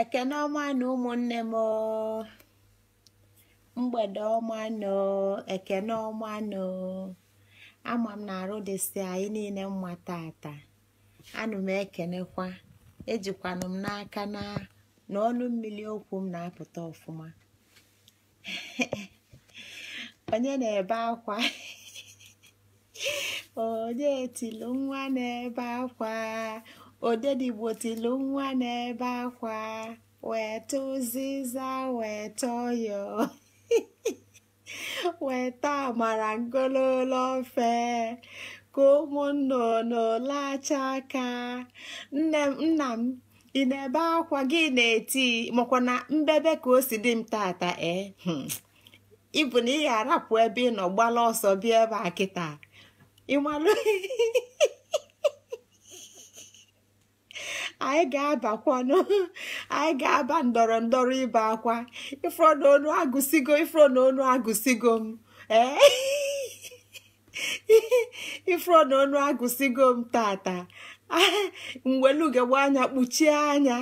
Ekene ọma na ụmụnne m, mgbede ọma nọ, ekene ọma nọ. Ama m na arụ dịsị anyị niile mma tata. Anụ m ekenekwa, ejikwanụ m n'aka na n'ọnụ mmiri okwu m na-apụta ọfụma. Onye na-ebe akwa? Onye tilu nwa na-ebe akwa? Odedigbo tilu nwa na-ebe akwa, weta ụzịza, weta ọyọ, weta amara ngololo ofe ka ụmụ nnụnụ lacha aka. Nne m, nna m, ị na-ebe akwa gị na-eti makwa na mbebe ka o si dị m tata. Ee, ịbụ na ị ga-arapụ ebe ị nọ gbala ọsọ bịa ebe a kịta ịmalụ. Anyị ga-abakwanụ, anyị ga-aba ndọrọ ndọrọ ibe akwa. Ifro na onu agụsigo, ifro na onu agụsigo m. Ee, ifro na onu agụsigo m tata. Mgbeluge anya kpuchie anya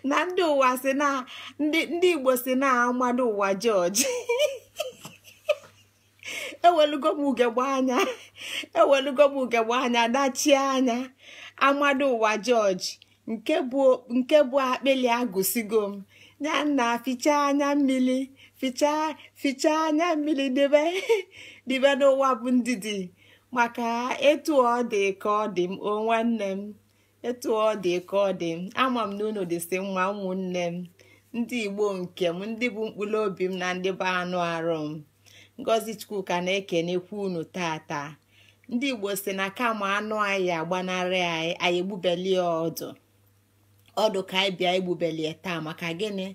na ndị ụwa si na ndị Igbo si na amado ụwa George. Ewelugo m ugegbe anya, ewelugo m ugegbe anya dachie anya. Amado ụwa George nke bụ akpịlị agụsigo m ya na fichaa anya mmiri, fichaa anya mmiri, debe debe n'ụwa bụ ndidi, maka etu ọ dị ka ọ dị m. O nwanne m, etu ọ dị ka ọ dị m. Ama m na unu dịsị mma ụmụnne m, ndị Igbo nke m, ndị bụ mkpụrụ obi m na ndị bụ anụ arụ m. Ngozi Chukwuka na-ekenekwa unu tata. Ndị Igbo si na kama anụ anyị agbanarị anyị, anyị egbubelie ọdụ ọdụ ka anyị bịa egbubelie taa. Maka gịnị?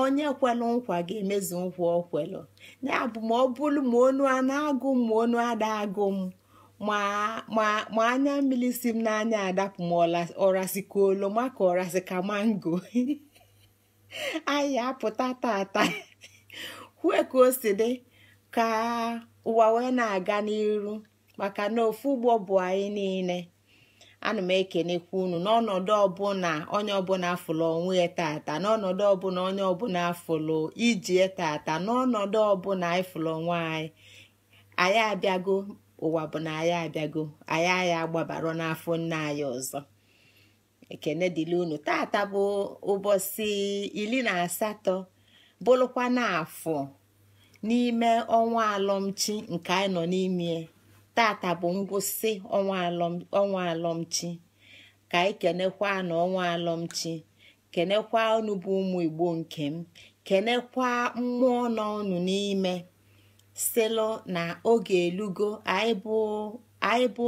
Onye kwelụ nkwa ga-emezu nkwa ọ kwelụ. Ya bụ, ma ọ bụrụ ma onu a na-agụ m, ma onu ada agụ m, ma ma ma anya mmiri si m n'anya adapụ, ma ọrasị ka oloma ka ọrasị ka mango. Anyị apụta tata kwue ka o si dị ka ụwa wee na-aga n'iru, maka na ofu ụgbọ bụ anyị niile. Ana m ekenekwa unu n'ọnọdụ ọbụla onye ọbụla fụlụ onwe ya tata, n'ọnọdụ ọbụla onye ọbụla fụlụ iji tata, n'ọnọdụ ọbụla anyị fụlụ onwe anyị. Anyị abịago, ụwa bụ na anyị abịago, anyị anyị agbabaro n'afọ nne anyị ọzọ. Ekene dịla unu. Tata bụ ụbọchị 18, bụrụkwa n'afọ n'ime ọnwa alọmchi nke anyị nọ n'ime. Tata bụ ngwụsị ọnwa alọmchi. Ka anyị kenekwa na ọnwa alọmchi, kenekwa unu bụ ụmụ Igbo nke m, kenekwa mmụọ nọ unu n'ime, sịlụ na oge elugo. Anyị bụ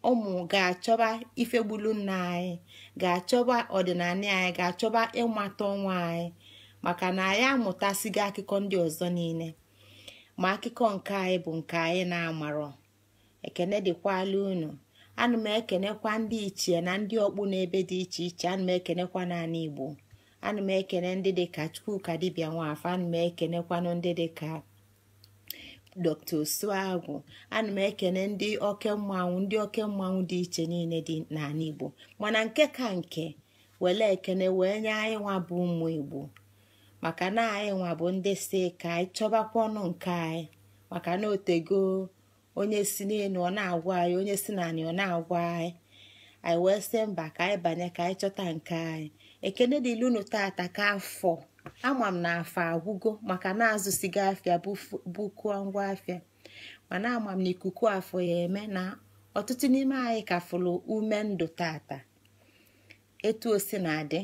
ụmụ ga-achọba ifegbulu nna anyị, ga-achọba ọdịnala anyị, ga-achọba ịmata ọnwa anyị, maka na anyị amụtasigo akụkọ ndị ọzọ niile, ma akụkọ nke anyị bụ nke anyị na-amarọ. Ekene dịkwala unu. Ana m ekenekwa ndị ichie na ndị ọkpụ n'ebe dị iche iche. Ana m ekenekwa n'ala Igbo. Ana m ekene ndị dịka Chukwuka Dibịa Nwafọ. Ana m ekenekwanụ ndị dịka Dr. Osuagwu. Ana m ekene ndị oke mmanwụ, ndị oke mmanwụ dị iche niile dị n'ala Igbo. Mana nke ka nke wele ekene wee nye anyị nwa bụ ụmụ Igbo, maka na anyị nwa bụ ndị si ka anyị chọbakwa ọnụ nke anyị, maka na otego onye si n'elu ọ na-agwa anyị, onye si n'anị ọ na-agwa anyị. Anyị wee sị mba, ka anyị banye ka anyị chọta nke anyị. Ekene dịla unu tata ka afọ. Ama m na afọ agwụgo, maka na azụsigo afịa bụkụọ ngwa afịa, mana ama m na ikuku afọ ya eme na ọtụtụ n'ime anyị ka fụlụ ume ndụ tata. Etu o si na-adị,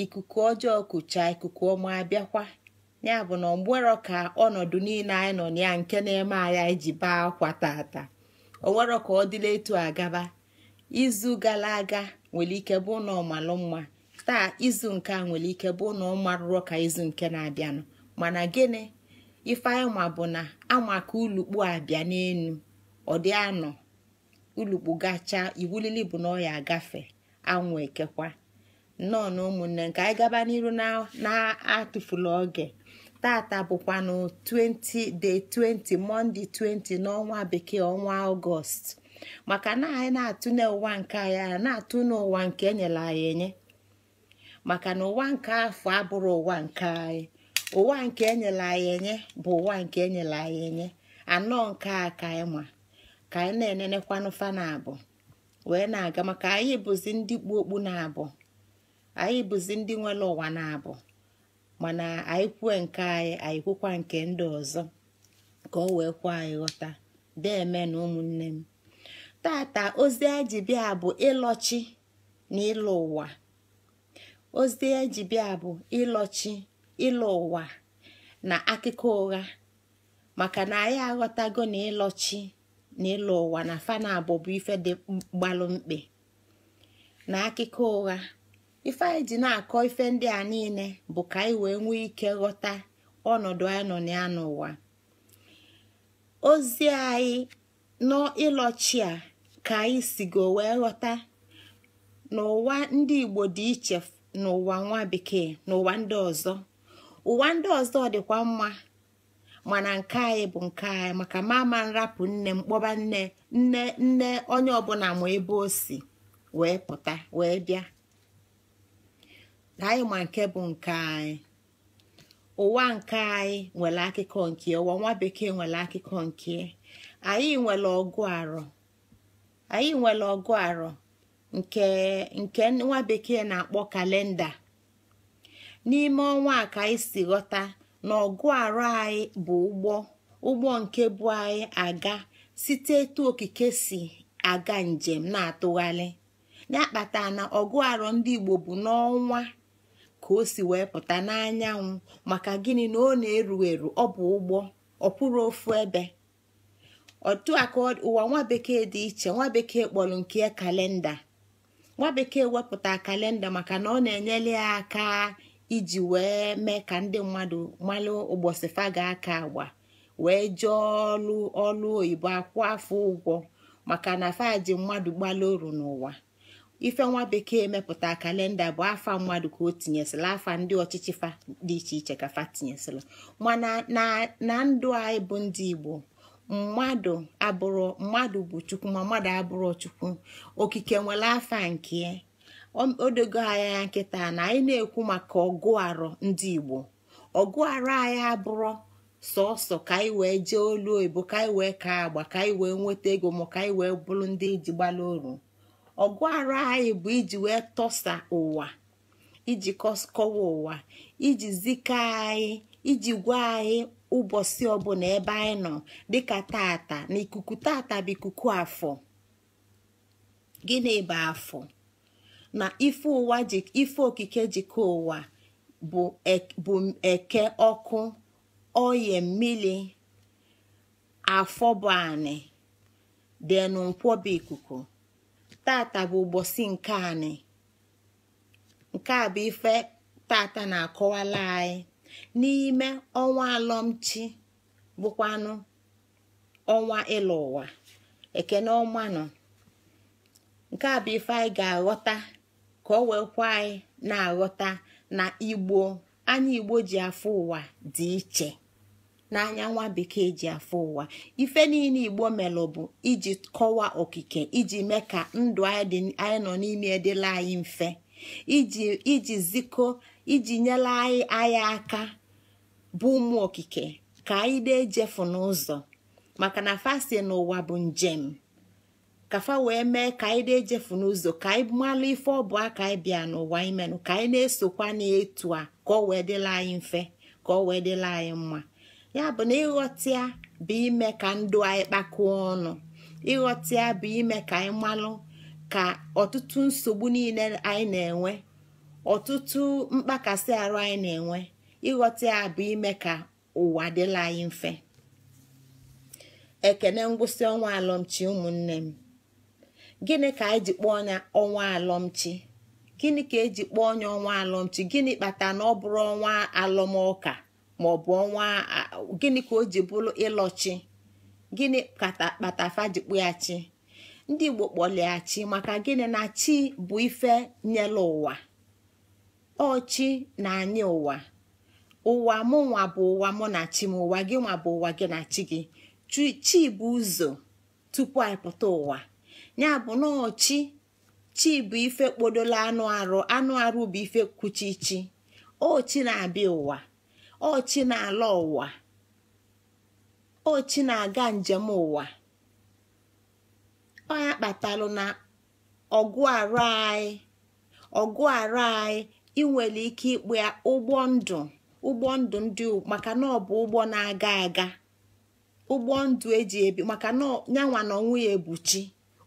ikuku ọjọọ kuchaa, ikuku ọma abịakwa. Ya bụ na onwero ka ọnọdụ niile anyị nọ na ya nke na-eme anyị ji baa akwa tata, onwero ka ọ dịla etu agaba. Izu gara aga nwere ike bụ na ọmalụ mma taa, izu nke a nwere ike bụ na ọ marụrọ ka izu nke na-abịanụ. Mana gịnị ife anyị ma bụ na ama ka ulukpu abịa n'enu, ọ dị anọ ulukpu gacha iwulili bụ na ọ ya agafe anwụ ekekwa. Nnọọ na ụmụnne, nke anyị gaba n'iru na-atụfula oge. Tata bụkwanụ 20 day 20 Monday 20 n'ọnwa bekee, ọnwa Ọgọst. Maka na anyị na-atụne ụwa nke anyị, na-atụ n'ụwa nke enyere anyị enye. Maka na ụwa nke afọ abụrụ ụwa nke anyị. Ụwa nke enyere anyị enye bụ ụwa nke enyere anyị enye. Anọ nke a ka anyị ma, ka anyị na-enenekwanụ fa na-abụ wee na-aga, maka anyị bụzi ndị kpu okpu na-abụ, anyị bụzi ndị nwere ụwa na-abụ. Mana anyị kwue nke anyị, anyị kwukwa nke ndị ọzọ ka ọ wee kwa anyị ghọta. Deme na ụmụnne m, tata ozi eji bịa bụ ịlọchi na ịlụ ụwa. Ozi eji bịa bụ ịlọchi, ịlụ ụwa na akụkọ ụgha. Maka na anyị aghọtago na ịlọchi na ịlụ ụwa na fa na-abụ bụ ife dị gbalụ mkpe na akụkọ ụgha. Ife anyị ji na-akọ ife ndị a niile bụ ka anyị wee nwee ike ghọta ọnọdụ anyị nọ ya n'ụwa. Ozi anyị n'ịlọchi a ka anyị sigo wee ghọta n'ụwa ndị Igbo dị iche n'ụwa nwa bekee n'ụwa ndị ọzọ. Ụwa ndị ọzọ dịkwa mma, mana nke anyị bụ nke anyị. Maka mama nrapụ nne m kpọba nne nne nne onye ọbụla ma ebe o si wee pụta wee bịa. Anyị ma nke bụ nke anyị. Ụwa nke anyị nwere akụkọ nke, ụwa nwa bekee nwere akụkọ nke. Anyị nwere ọgụ arọ, anyị nwere ọgụ arọ nke nke nwa bekee na-akpọ kalenda. N'ime ọnwa a ka anyị si ghọta na ọgụ arọ anyị bụ ụgbọ nke bụ anyị aga site etu okike si aga njem na-atụgharị. Ya kpatara na ọgụ arọ ndị Igbo bụ n'ọnwa ka o si wee pụta n'anyanwụ. Maka gịnị? Na ọ na-eru eru, ọ bụ ụgbọ, ọ kwụrụ ofu ebe. Otu a ka ụwa nwa bekee dị iche. Nwa bekee kpọrọ nke kalenda. Nwa bekee wepụta kalenda maka na ọ na-enyere ya aka iji wee mee ka ndị mmadụ malụ ụbọchị fa ga-aka agba wee jee ọlụ ọlụ oyibo akwụ afọ ụgwọ, maka na fa ji mmadụ gbalụ oru n'ụwa. Ife nwa bekee mepụta kalenda bụ afa mmadụ ka o tinyesịrị, afa ndị ọchịchị fa dị iche iche ka fa tinyesịrị. Mana na ndụ anyị bụ ndị Igbo, mmadụ abụrụ mmadụ bụ Chukwu, ma mmadụ abụrụ Chukwu. Okike nwere afa nke ya. Odogo anyị ya nkịta na anyị na-ekwu maka ọgụ arọ ndị Igbo. Ọgụ arọ anyị abụrụ sọsọ ka anyị wee jee olu oyibo, ka anyị wee kaa agba, ka anyị wee nweta ego, ma ka anyị wee bụrụ ndị eji gbala oru. Ọgụ arọ anyị bụ iji wee tọsa ụwa, iji kọwa ụwa, iji zika anyị, iji gwa anyị ụbọchị ọbụla ebe anyị nọ. Dịka tata na ikuku tata bụ ikuku afọ. Gịnị bụ afọ? Na ife ụwa ji, ife okike jikọ ụwa bụ eke ọkụ, oye mmiri, afọ bụ anị, denu nkwọ bụ ikuku. Tata bụ ụbọchị nke anị. Nke a bụ ife tata na-akọwala anyị n'ime ọnwa alọmchi, bụkwanụ ọnwa ịlụ ụwa. Ekene ọma nọ. Nke a bụ ife anyị ga-aghọta ka ọ wee kwa anyị na-aghọta na Igbo, anya Igbo ji afụ ụwa dị iche n'anya nwa bekee ji afụ ụwa. Ife niile Igbo melụ bụ iji kọwaa okike, iji mee ka ndụ anyị nọ n'ime dịla anyị mfe, iji zikọ, iji nyere anyị aka bụ ụmụ okike ka anyị na-ejefu n'ụzọ. Maka na fa si n'ụwa bụ njem, ka fa wee mee ka anyị na-ejefu n'ụzọ, ka anyị malụ ife ọ bụ aka anyị bịa n'ụwa imenụ, ka anyị na-esokwa na-etu a ka ọ wee dịla anyị mfe, ka ọ wee dịla anyị mma. Ya bụ na ịghọta bụ ime ka ndụ anyị kpakọọ ọnụ. Ịghọta bụ ime ka anyị malụ ka ọtụtụ nsogbu niile anyị na-enwe, ọtụtụ mkpakasị arụ anyị na-enwe, ịghọta bụ ime ka ụwa dịla anyị mfe. Ekene ngwụsị ọnwa alọmchi ụmụnne m. Gịnị ka anyị ji kpọọ ọnya ọnwa alọmchi? Gịnị ka eji kpọọ ọnya ọnwa alọmchi? Gịnị kpata na ọ bụrụ ọnwa alọmọka ma ọ bụ ọnwa gịnị ka o ji bụrụ ịlọchi? Gịnị kpata fa ji kpụ ya chi? Ndị Igbo kpọlịa chi maka gịnị? Na chi bụ ife nyere ụwa. Ọchị na anyị ụwa. Ụwa mụ nwa bụ ụwa mụ na chi m, ụwa gị nwa bụ ụwa gị na chi gị. Chi bụ ụzọ tupu anyị pụta ụwa. Ya bụ na chi chi bụ ife kpodola anụ arụ, anụ arụ bụ ife kwuchi chi. Ochi na-abịa ụwa, ochi na-ala ụwa, ochi na-aga njem ụwa. Ọ ya kpatalụ na ọgụ arụ anyị, ọgụ arụ anyị ị nwere ike ịkpụ ya ụgbọ ndụ, ụgbọ ndụ ndị, maka na ọ bụ ụgbọ na-aga aga, ụgbọ ndụ eji ebi, maka na nyanwa na ọnwụ ya ebuchi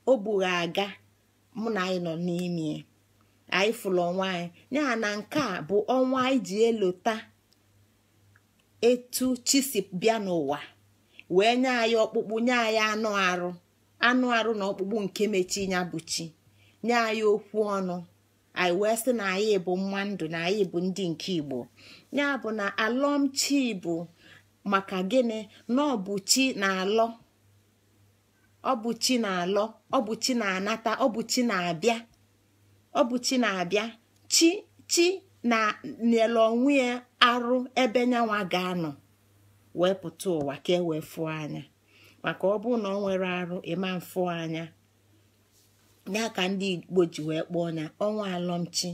o bughi aga. Mụ na anyị nọ n'ime anyị fụrụ onwe anyị. Ya na nke a bụ ọnwa anyị ji elota etu chi si bịa n'ụwa wee nye anyị ọkpụkpụ, nye anyị anụ arụ, anụ arụ na ọkpụkpụ nke mechi ya bụ chi, nye anyị okwu ọnụ anyị wee sị na anyị bụ mma ndụ, na anyị bụ ndị nke Igbo. Ya bụ na alọmchi bụ maka gịnị? Na ọ bụ chi na-alọ, ọ bụ chi na-alọ, ọ bụ chi na-anata, ọ bụ chi na-abịa, ọ bụ chi na-abịa. Chi chi na nyere onwe ya arụ ebe nyanwa ga-anọ wee pụta ụwa ka e wee fụọ anya, maka ọ bụrụ na ọ nwere arụ ịma mfụ anya. Ya ka ndị Igbo ji wee kpọọ ya ọnwa alọmchi.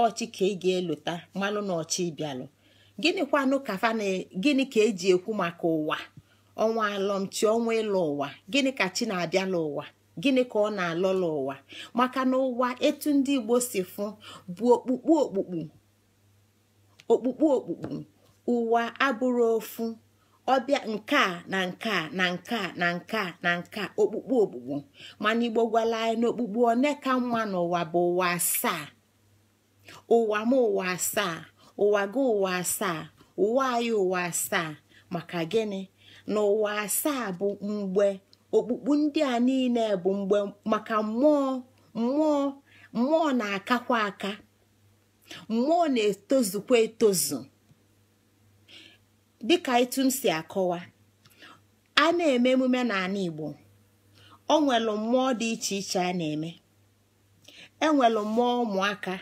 Ọchị ka ị ga-elota malụ na ọchị bịalụ. Gịnịkwanụ ka fa na gịnị ka eji ekwu maka ụwa? Ọnwa alọmchi, ọnwa ịlụ ụwa. Gịnị ka chi na-abịala ụwa? Gịnị ka ọ na-alọla ụwa? Maka na ụwa etu ndị Igbo si fụ bụ okpukpu okpukpu, okpukpu okpukpu. Ụwa abụrụ ofu, ọbịa nke a na nke a na nke a na nke a na nke a, okpukpu okpukpu. Mana Igbo gwala anyị na okpukpu one ka mma n'ụwa bụ ụwa asaa. Ụwa m ụwa asaa, ụwa gị ụwa asaa, ụwa anyị ụwa asaa. Maka gịnị? Na ụwa asaa bụ mgbe okpukpu ndị a niile bụ mgbe, maka mmụọ mmụọ mmụọ na-akakwa aka, mmụọ na-etozukwa etozu. Dịka etu m si akọwa, a na-eme emume n'ala Igbo, o nwere mmụọ dị iche iche a na-eme. Enwere mmụọ ụmụaka,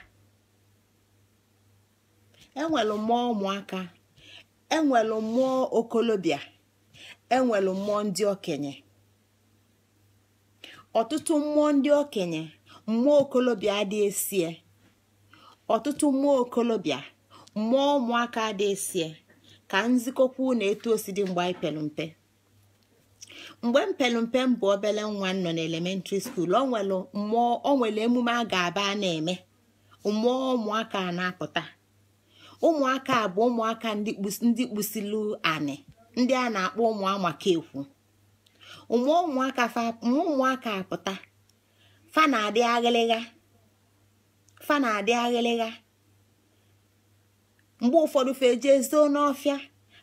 enwere mmụọ ụmụaka, enwere mmụọ okolobịa, enwere mmụọ ndị okenye. Ọtụtụ mmụọ ndị okenye, mmụọ okolobịa adị esie. Ọtụtụ mmụọ okolobịa, mmụọ ụmụaka adị esie. Ka nzikọkwu na etu o si dị mgbe anyị pelu mpe. Mgbe m pelu mpe m bụ obele nwa nọ n'elementịrị skuul, o nwere mmụọ, o nwere emume a ga-aba a na-eme, mmụọ ụmụaka na-apụta. Ụmụaka bụ ụmụaka ndị kpusilu anị, ndị a na-akpọ ụmụ amaka ekwu. Ụmụaka ụmụaka apụta, fa na-adị aghịlịgha, fa na-adị aghịlịgha. Mgbe ụfọdụ fa eje zoo n'ọfịa,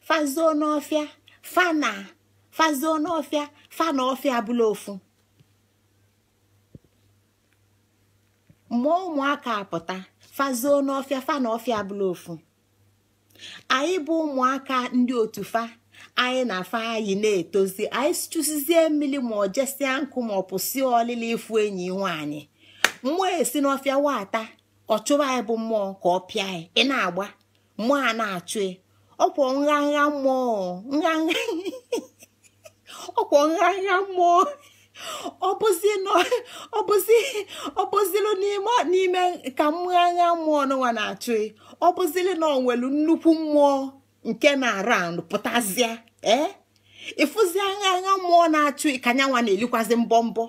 fa zoo n'ọfịa, fa na fa zoo n'ọfịa, fa na ọfịa abụla ofu. Mmụọ ụmụaka apụta, fa zoo n'ọfịa, fa na ọfịa abụla ofu. Anyị bụ ụmụaka ndị otu fa, anyị na fa anyị na-etozi, anyị chụsizie mmiri ma ọ jesịa nkụ ma ọ pụsị ọlịla ịfụ enyi nwaanyị. Mmụọ esi n'ọfịa wata, ọ chụba anyị bụ mmụọ ka ọ pịa anyị. Ị na-agba mmụọ a na-achụ ọkwọ nganga mmụọ, nganga ọkwọ nganga mmụọ. Ọ bụzilu n'ime ka nganga mmụọ n'ụwa na-achụ, ọ bụzili na ọ nwere nnukwu mmụọ nke na round pụtazịa. Ee, ịfụzi nganga mmụọ na-achụ ka nyanwa na-elikwazi mbọ mbọ.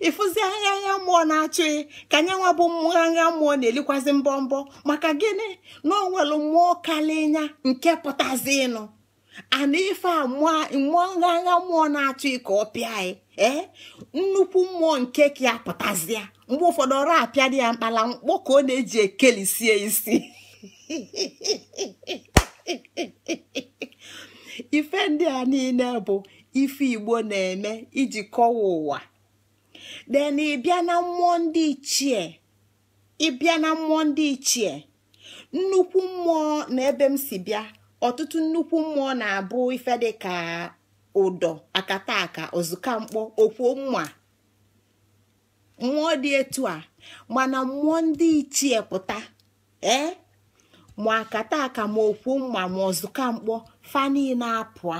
Ịfụzi nganga mmụọ na-achụ ka nyanwa bụ nganga mmụọ na-elikwazi mbọ mbọ. Maka gịnị? Na o nwere mmụọ kalịnya nke pụtazi ịnụ ana ife a mmụọ nganga mmụọ na-achụ ka ọ pịa anyị. Ee, nnukwu mmụọ nke ka ya pụtazịa. Mgbe ụfọdụ ọrụ apịa dị ya mkpala mkpọ ka ọ na-eji ekelisie isi. Ife ndị a niile bụ ife Igbo na-eme iji kọwa ụwa. Den ịbịa na mmụọ ndị ichie, ịbịa na mmụọ ndị ichie, nnukwu mmụọ na ebe m si bịa, ọtụtụ nnukwu mmụọ na-abụ ife dị ka ụdọ, akataka, ozukamkpọ, okwo mma, mmụọ dị etu a. Mana mmụọ ndị ichie pụta, ee, Ma akata aka ma okwu mma ma ọzụka mkpọ fa niile apụa.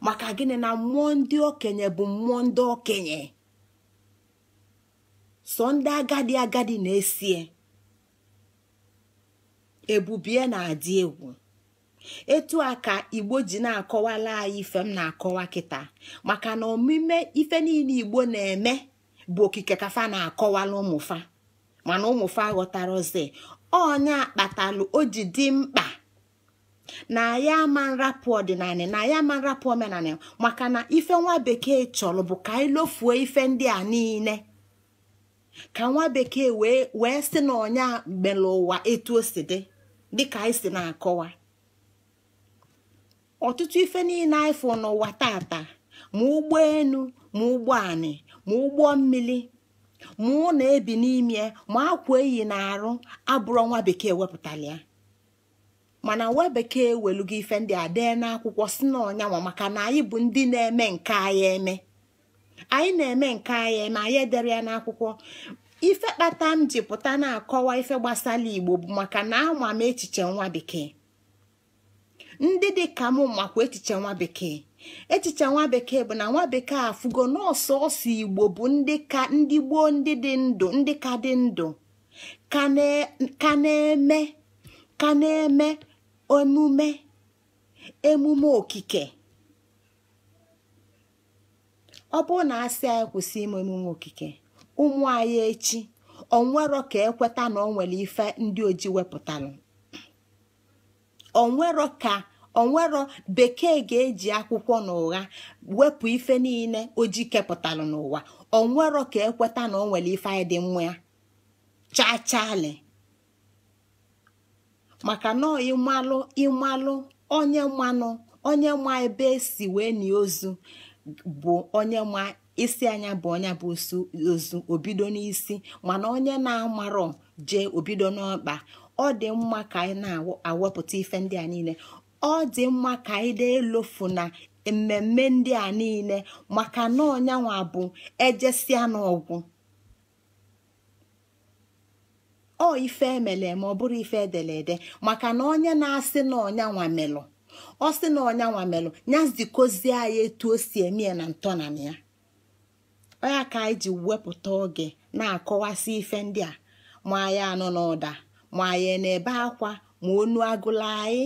Maka gịnị? Na mmụọ ndị okenye bụ mmụọ ndị okenye, sọ ndị agadi agadi na-esie ebubie na-adị egwu. Etu a ka Igbo ji na-akọwala anyị ife m na-akọwa kịta, maka na omume ife niile Igbo na-eme bụ okike ka fa na-akọwala ụmụfa, mana ụmụfa aghọtarozi. Onye akpatalụ o ji dị mkpa na ya ama nrapụ ọdịnala, na ya ama nrapụ omenala, maka na ife nwa bekee chọrọ bụ ka anyị lofuo ife ndị a niile, ka nwa bekee wee sị na ọnya mere ụwa etu o si dị, dịka anyị si na-akọwa. Ọtụtụ ife niile anyị fụ n'ụwa tata, ma ụgbọ enu, ma ụgbọ anị, ma ụgbọ mmiri, ma ụlọ ebi n'ime, ma akwa eyi na-arụ, abụrụ nwa bekee wepụtara ya. Mana nwa bekee welugo ife ndị a dee n'akwụkwọ si na ọnyanwa, maka na anyị bụ ndị na-eme nke anyị eme, anyị na-eme nke anyị eme, anyị edere ya n'akwụkwọ. Ife kpata m ji pụta na-akọwa ife gbasara Igbo bụ maka na ama m echiche nwa bekee. Ndị dị ka m makwa echiche nwa bekee. Echiche nwa bekee bụ na nwa bekee afụgo n'ọsọsọ Igbo bụ ndị ka ndị gboo, ndị dị ndụ, ndị ka dị ndụ, ka na-eme emume okike. Ọ bụrụ na asị anyị kwụsị ime emume okike, ụmụ anyị echi onwero ka ekweta na ọ nwere ife ndị ojii wepụtalụ. Onwero ka onwero bekee ga-eji akwụkwọ na ụgha wepụ ife niile ojii kepụtalụ n'ụwa. Onwero ka ekweta na ọ nwere ife anyị dị nwa ya chachali, maka na ịmalụ onye mmanụ, onye ma ebe esi wee nie ozu bụ onye ma isi anya bụ onye bụ ozu obido n'isi, mana onye na-amarọ jee obido n'ọkpa. Ọ dị mma ka anyị na-awepụta ife ndị a niile. Ọ dị mma ka anyị na-elofu na mmemme ndị a niile, maka na ọnyanwa bụ ejesia n'ọgwụ. Ọ ife emele ma ọ bụrụ ife edere ede, maka na onye na-asị na ọnyanwa melụ, ọ sị na ọnyanwa melụ ya zikozie anyị etu o si eme ya na ntọnala ya. Onye ka anyị ji wepụta oge na-akọwasị ife ndị a, ma anyị anọ n'ụda, ma anyị na-ebe akwa, ma onu agụla anyị,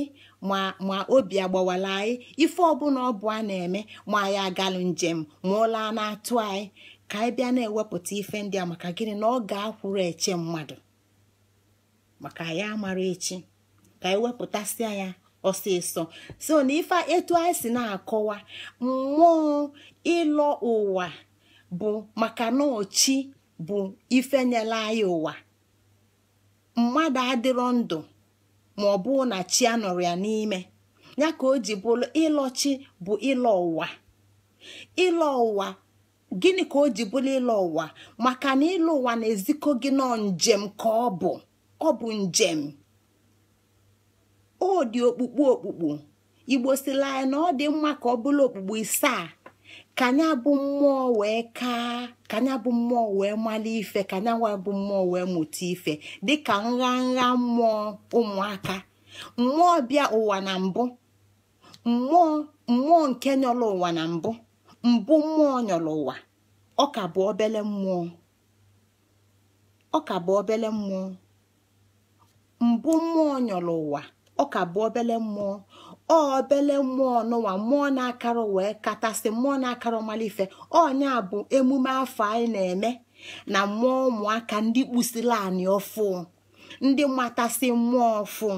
ma obi agbawala anyị, ife ọbụla ọ bụ a na-eme, ma anyị agalụ njem, ma ụlọ a na-atụ anyị, ka anyị bịa na-ewepụta ife ndị a. Maka gịnị? Na ọ ga-akwụrụ eche mmadụ, maka anyị amara echi, ka anyị wepụtasịa ya ọsịsọ. So na ife etu anyị si na-akọwa mmụọ ịlọ ụwa bụ maka na ochi bụ ife nyere anyị ụwa. Mmadụ adịrọ ndụ ma ọ bụ na chi anọrọ ya n'ime ya, ka o ji bụrụ ịlọchi bụ ịlọ ụwa. Ịlọ ụwa gịnị ka o ji bụrụ ịlọ ụwa? Maka na ịlọ ụwa na-ezikọ gị nọ njem ka ọ bụ, ọ bụ njem. Ọ dị okpukpu okpukpu. Igbo sila anyị na ọ dị mma ka ọ bụrụ okpukpu isaa, ka anya bụ mmụọ wee kaa, ka anya bụ mmụọ wee mala ife, ka anya bụ mmụọ wee mụta ife, dịka nha nha mmụọ ụmụaka. Mmụọ bịa ụwa na mbụ, mmụọ nke nyọrọ ụwa na mbụ, mbụ mmụọ nyọrọ ụwa, ọ ka bụ obele mmụọ, ọ ka bụ obele mmụọ. Mbụ mmụọ nyọrọ ụwa, ọ ka bụ obele mmụọ. Ọ obele mmụọ n'ụwa, mmụọ na-akara wee katasị, mmụọ na-akara malife. Ọnya bụ emume afọ anyị na-eme na mmụọ ụmụaka ndị kpusiri anị ọfụ, ndị matasị mmụọ ọfụ.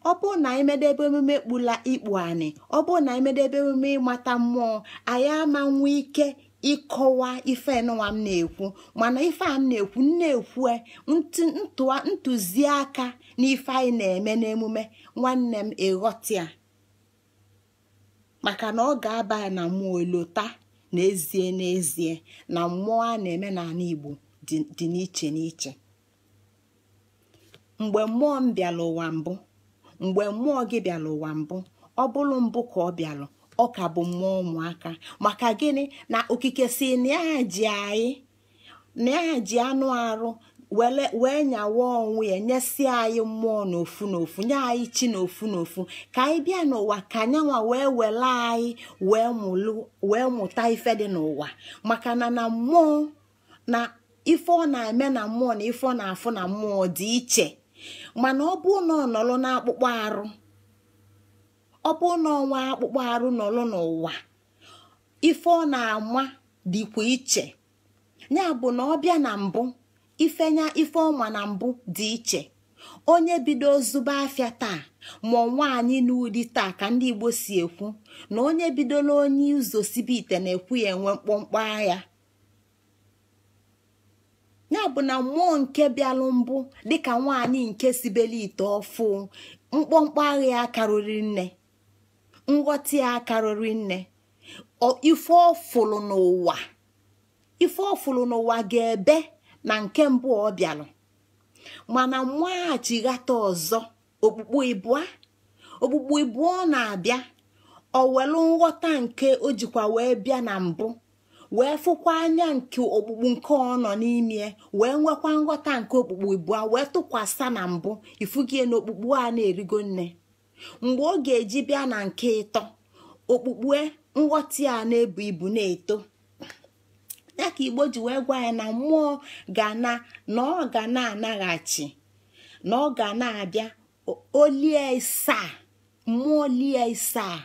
Ọ bụrụ na anyị medebe emume kpula ikpu anị, ọ bụrụ na anyị medebe emume ịmata mmụọ, anyị ama nwe ike ịkọwa ife nụwa m na-ekwu. Mana ife a m na-ekwu, na-ekwu ntụziaka n'ife anyị na-eme n'emume, nwanne m ịghọta maka na ọ ga-aba ya na mmụọ elota n'ezie n'ezie na mmụọ a na-eme n'ala Igbo dị n'iche n'iche. Mgbe mmụọ m bịara ụwa mbụ, mgbe mmụọ gị bịara ụwa mbụ, ọ bụrụ mbụ ka ọ bịara, ọ ka bụ mmụọ ụmụaka. Maka gịnị? Na okike si na ya ji anyị, na ya ji anụ arụ Wee nyawa onwe ya nyesịa anyị mmụọ n'ofu n'ofu, nye anyị chi n'ofu n'ofu, ka anyị bịa n'ụwa ka anyanwa wee wele anyị wee mụta ife dị n'ụwa. Maka na na mmụọ na ife ọ na-eme na mmụọ na ife ọ na-afụ na mmụọ dị iche. Mana ọ bụ na ọ nọrọ n'akpụkpọ arụ, ọ bụ na ọnwa akpụkpọ arụ nọrọ n'ụwa, ife ọ na-ama dịkwa iche. Ya bụ na ọ bịa na mbụ, ifenya ife ọma na mbụ dị iche. Onye bido zụba afịa taa ma nwaanyị n'ụdị taa ka ndị Igbo si ekwu na onye bidola onye ụzọ sibe ite na-ekwu ya enwe mkpọmkpọ agha. Ya bụ na mmụọ nke bịalụ mbụ dịka nwaanyị nke sibeli ite ọfụ, mkpọmkpọ agha ya karịrị nne, nghọta ya karịrị nne. Ife ọfụlụ n'ụwa, ife ọfụlụ n'ụwa ga-ebe na nke mbụ ọ bịalụ. Mana mmụọ achighata ọzọ okpukpu ịbụa, okpukpu ịbụọ na-abịa, o welu nghọta nke o jikwa wee bịa na mbụ, wee fụkwa anya nke okpukpu nke ọ nọ n'ime, wee nwekwa nghọta nke okpukpu ịbụa wee tụkwasị na mbụ. Ifugie na okpukpu a na-erigo nne. Mgbe ọ ga-eji bịa na nke ịtọ, okpukpu nghọta ya na-ebu ibu na-eto. Ya ka Igbo ji wee gwa ya na mmụọ ga na na ọ ga na-anaghachi, na ọ ga na-abịa olie isaa, mmụọ lie isaa,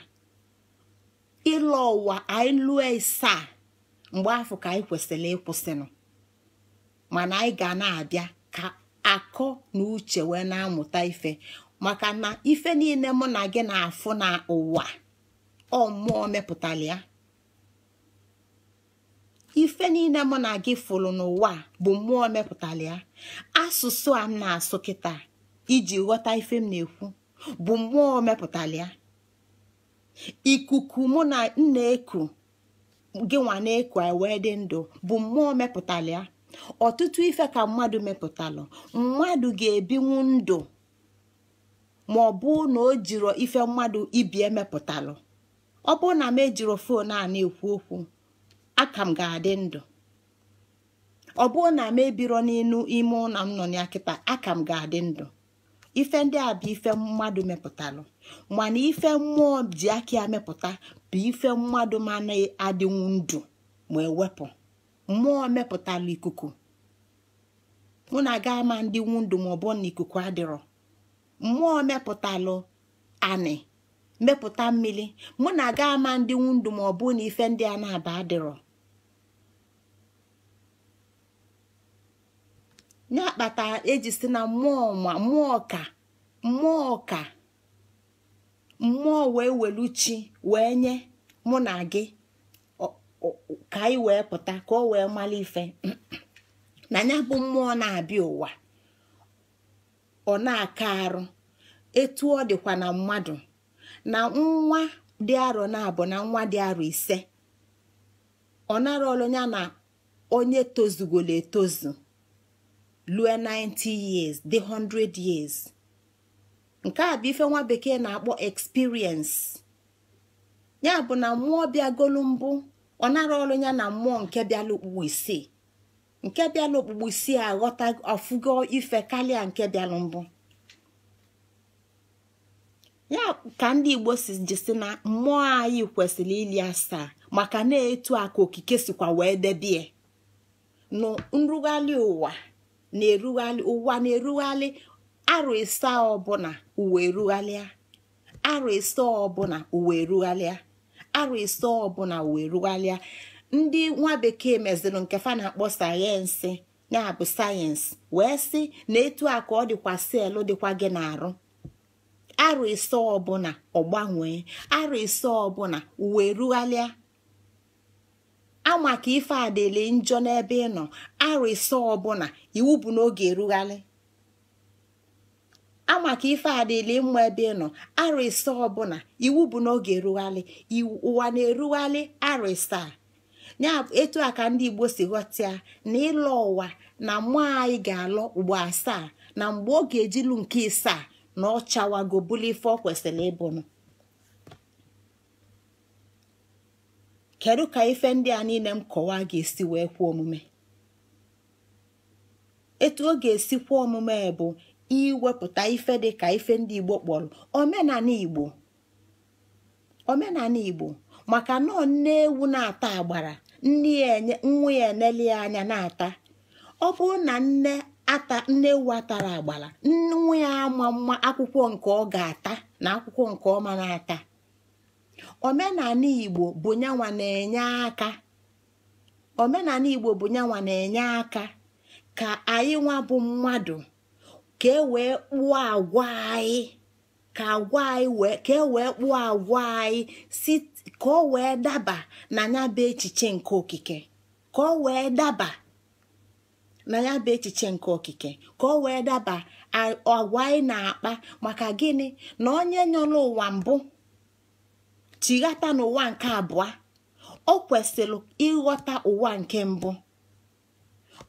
ịlọ ụwa anyị lụọ isaa. Mgbe afọ ka anyị kwesịrị ịkwụsịnụ, mana anyị ga na-abịa ka akọ na uche wee na-amụta ife. Maka na ife niile mụ na gị na-afụ na ụwa, ọ mmụọ mepụtara ya. Ife niile mụ na gị fụrụ n'ụwa bụ mmụọ mepụtara ya. Asụsụ a m na-asụ kịta iji ghọta ife m na-ekwu bụ mmụọ mepụtara ya. Ikuku mụ na nna eku gị nwa na-eku anyị wee dị ndụ bụ mmụọ mepụtara ya. Ọtụtụ ife ka mmadụ mepụtalụ. Mmadụ ga-ebinwu ndụ ma ọ bụ na o jiro ife mmadụ ibie mepụtalụ. Ọ bụ na m ejiro fon a na-ekwu okwu, aka m ga-adị ndụ. Ọ bụ na m ebiro n'inu ime ụlọ m nọ ya kịta, aka m ga-adị ndụ. Ife ndị a bụ ife mmadụ mepụtalụ. Mana ife mmụọ ji aka ya mepụta bụ ife mmadụ ma na-adịnwu ndụ ma ewepụ. Mmụọ mepụtalụ ikuku, mụ na aga ama ndịnwu ndụ ma ọ bụ na ikuku adịrọ. Mmụọ mepụtalụ anị, mepụta mmiri, mụ na aga ama ndịnwu ndụ ma ọ bụ na ife ndị a na-aba adịrọ. Ya kpata eji si na mmụọ ma mmụọ ka mmụọ ka mmụọ wee welu chi wee nye mụ na gị ka anyị wee pụta ka ọ wee mara ife. Na ya bụ mmụọ na-abịa ụwa, ọ na-aka arụ etu ọ dịkwa na mmadụ. Na nwa dị arọ na-abụ na nwa dị arọ 5, ọ nara ọlụ ya na onye tozugolo etozu lue 90 years, dị 100 years. Nke a bụ ife nwa bekee na-akpọ experience. Ya bụ na mmụọ bịagolu mbụ, ọ nara ọlụ ya na mmụọ nke bịala okpukpu 6, nke bịala okpukpu 6 aghọta ọfụgo ife karịa nke bịalụ mbụ. Ya ka ndị Igbo si jisi na mmụọ anyị kwesịrị ili asaa, maka na etu a ka okike sikwa wee debie. Nụ nrugharị ụwa na-erugharị, ụwa na-erugharị arọ 7 ọbụla ụwa erugharịa, arọ 7 ọbụla ụwa erugharịa, arọ 7 ọbụla ụwa erugharịa. Ndị nwa bekee meziri nke fa na-akpọ sayensị, ya bụ sayensị, wee sị na etu a ka ọ dịkwa seelụ dịkwa gị n'arụ. Arọ 7 ọbụla ọ gbanwee, arọ 7 ọbụla ụwa erugharịa. Ama ka ife adịle njọ n'ebe ị nọ, arọ 7 ọbụla iwu bụ n'oge erugharị. Ama ka ife adịle mma ebe ị nọ, arọ 7 ọbụla iwu bụ n'oge erugharị. Ụwa na-erugharị arọ 7. Ya etu a ka ndị Igbo si ghọta na ịlọ ụwa na mmụọ anyị ga-alọ ugbo 7, na mgbe ọ ga-ejilu nke 7 na ọ chawago bụlụ ife ọ kwesịrị ịbụnụ. Kedu ka ife ndị a niile m kọwaa ga-esi wee kwe omume? Etu ọ ga-esikwa omume bụ iwepụta ife dị ka ife ndị Igbo kpọrọ omenala Igbo. Omenala Igbo maka na nne ewu na-ata agbara, nne ya nwa ya eneli ya anya na-ata. Ọ bụrụ na nne ewu atara agbara, nwa ya ama mma akwụkwọ nke ọ ga-ata na akwụkwọ nke ọma na-ata. Omenala Igbo bụ nyanwa na-enye aka. Omenala Igbo bụ nyanwa na-enye aka ka anyị nwa bụ mmadụ ka e wee kpụọ agwa anyị, ka agwa anyị wee ka e wee kpụọ agwa anyị si ka ọ wee daba na ya bụ echiche nke okike, ka ọ wee daba na ya bụ echiche nke okike, ka ọ wee daba agwa anyị na-akpa. Maka gịnị? Na onye nyọrọ ụwa mbụ chighata n'ụwa nke abụọ, o kwesịrị ịghọta ụwa nke mbụ.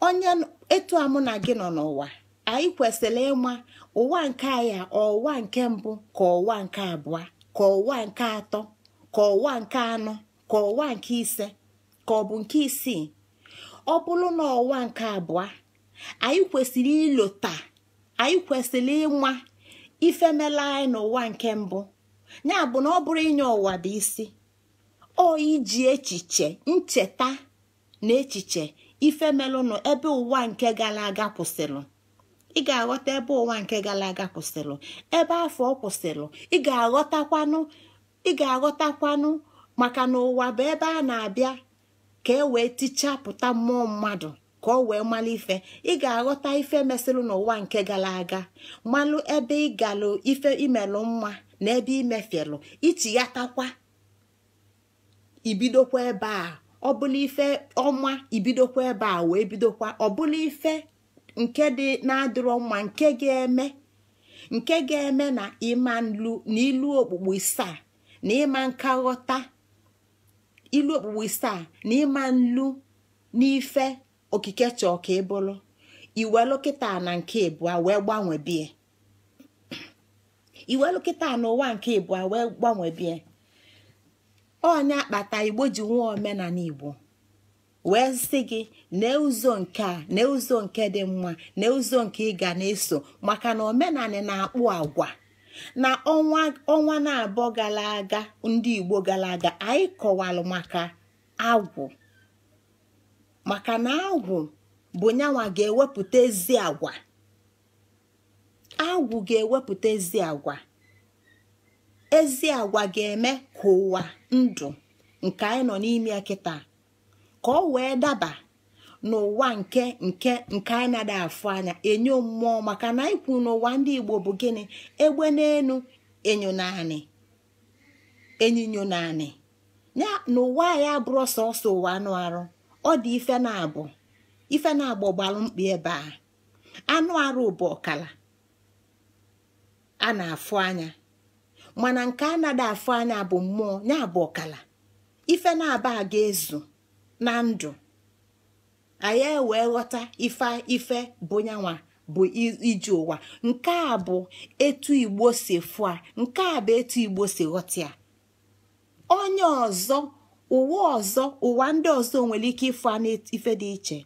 Onye etu a mụ na gị nọ n'ụwa, anyị kwesịrị ịma ụwa nke anyị, ụwa nke mbụ ka ụwa nke abụọ, ka ụwa nke atọ, ka ụwa nke anọ, ka ụwa nke ise, ka ọ bụ nke isii. Ọ bụrụ na ụwa nke abụọ, anyị kwesịrị ịlota, anyị kwesịrị ịma ife mela anyị n'ụwa nke mbụ. Ya bụ na ọ bụrụ inye ụwa bụ isi, ọ iji echiche ncheta na echiche ife melụnụ ebe ụwa nke gara aga kwụsịrị. Ị ga-aghọta ebe ụwa nke gara aga kwụsịrị, ebe afọ ọ kwụsịrị. Ị ga-aghọtakwanụ maka na ụwa bụ ebe a na-abịa ka e wee tichapụta mmụọ mmadụ ka ọ wee malụ ife. Ị ga-aghọta ife mesịrị n'ụwa nke gara aga, malụ ebe ị galụ ife imelụ mma na ebe imefielụ, ichighatakwa ibidokwa ebe a. Ọ bụla ife ọma ibidokwa ebe a wee bidokwa. Ọ bụla ife nke dị na-adịrọ mma, nke ga-eme na ịma nlu na ilu okpukpu isaa na ịma nka ghọta ilu okpukpu isaa na ịma nlu n'ife okike chọọ ka ị bụrụ, iwelu kịta na nke ịbụa wee gbanwebie. Iwelu kịta na ụwa nke ịbụa wee gbanwebie. Onye akpata Igbo ji nwa omenala Igbo wee sị gị na ụzọ nke a, na ụzọ nke dị mma, na ụzọ nke ị ga na-eso, maka na omenala na-akpụ agwa. Na ọnwa na-abụọ gara aga, ndị Igbo gara aga, anyị kọwalụ maka agwụ, maka na agwụ bụ nyanwa ga-ewepụta ezi agwa. Agwụ ga-ewepụta ezi agwa. Ezi agwa ga-eme ka ụwa ndụ nke anyị nọ n'ime ya kịta ka ọ wee daba n'ụwa nke nke nke anyị na-ada afụ anya, enyo mmụọ. Maka na anyị kwuru n'ụwa ndị Igbo bụ gịnị? Egbe n'enu, enyo naanị, enyinyo naanị. Ya n'ụwa anyị abụrụ sọsọ ụwa anụ arụ, ọ dị ife na-abụ ife na-agbọ gbalụ mkpi ebe a. Anụ arụ bụ ọkala a na-afụ anya, mana nke a na-ada afụ anya bụ mmụọ, ya bụ ọkala. Ife na-aba ga-ezu na ndụ anyị wee ghọta ife ife bụ nyanwa bụ ije ụwa. Nke a bụ etu Igbo si fụa, nke a bụ etu Igbo si ghọta ya. Onye ọzọ, ụwa ọzọ, ụwa ndị ọzọ nwere ike ịfụ n'ife dị iche,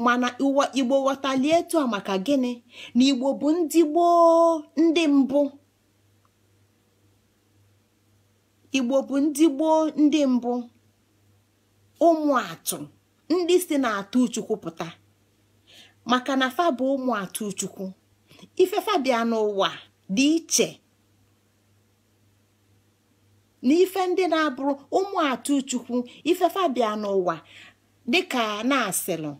mana ụwa Igbo ghọtalie etu a. Maka gịnị? Na Igbo bụ ndị gboo, ndị mbụ. Igbo bụ ndị gboo, ndị mbụ, ụmụ atụ, ndị si na-atụ Chukwu pụta. Maka na fa bụ ụmụ atụ Chukwu. Ife fa bịa n'ụwa dị iche na ife ndị na-abụrụ ụmụ atụ Chukwu. Ife fa bịa n'ụwa dịka na-asịlụ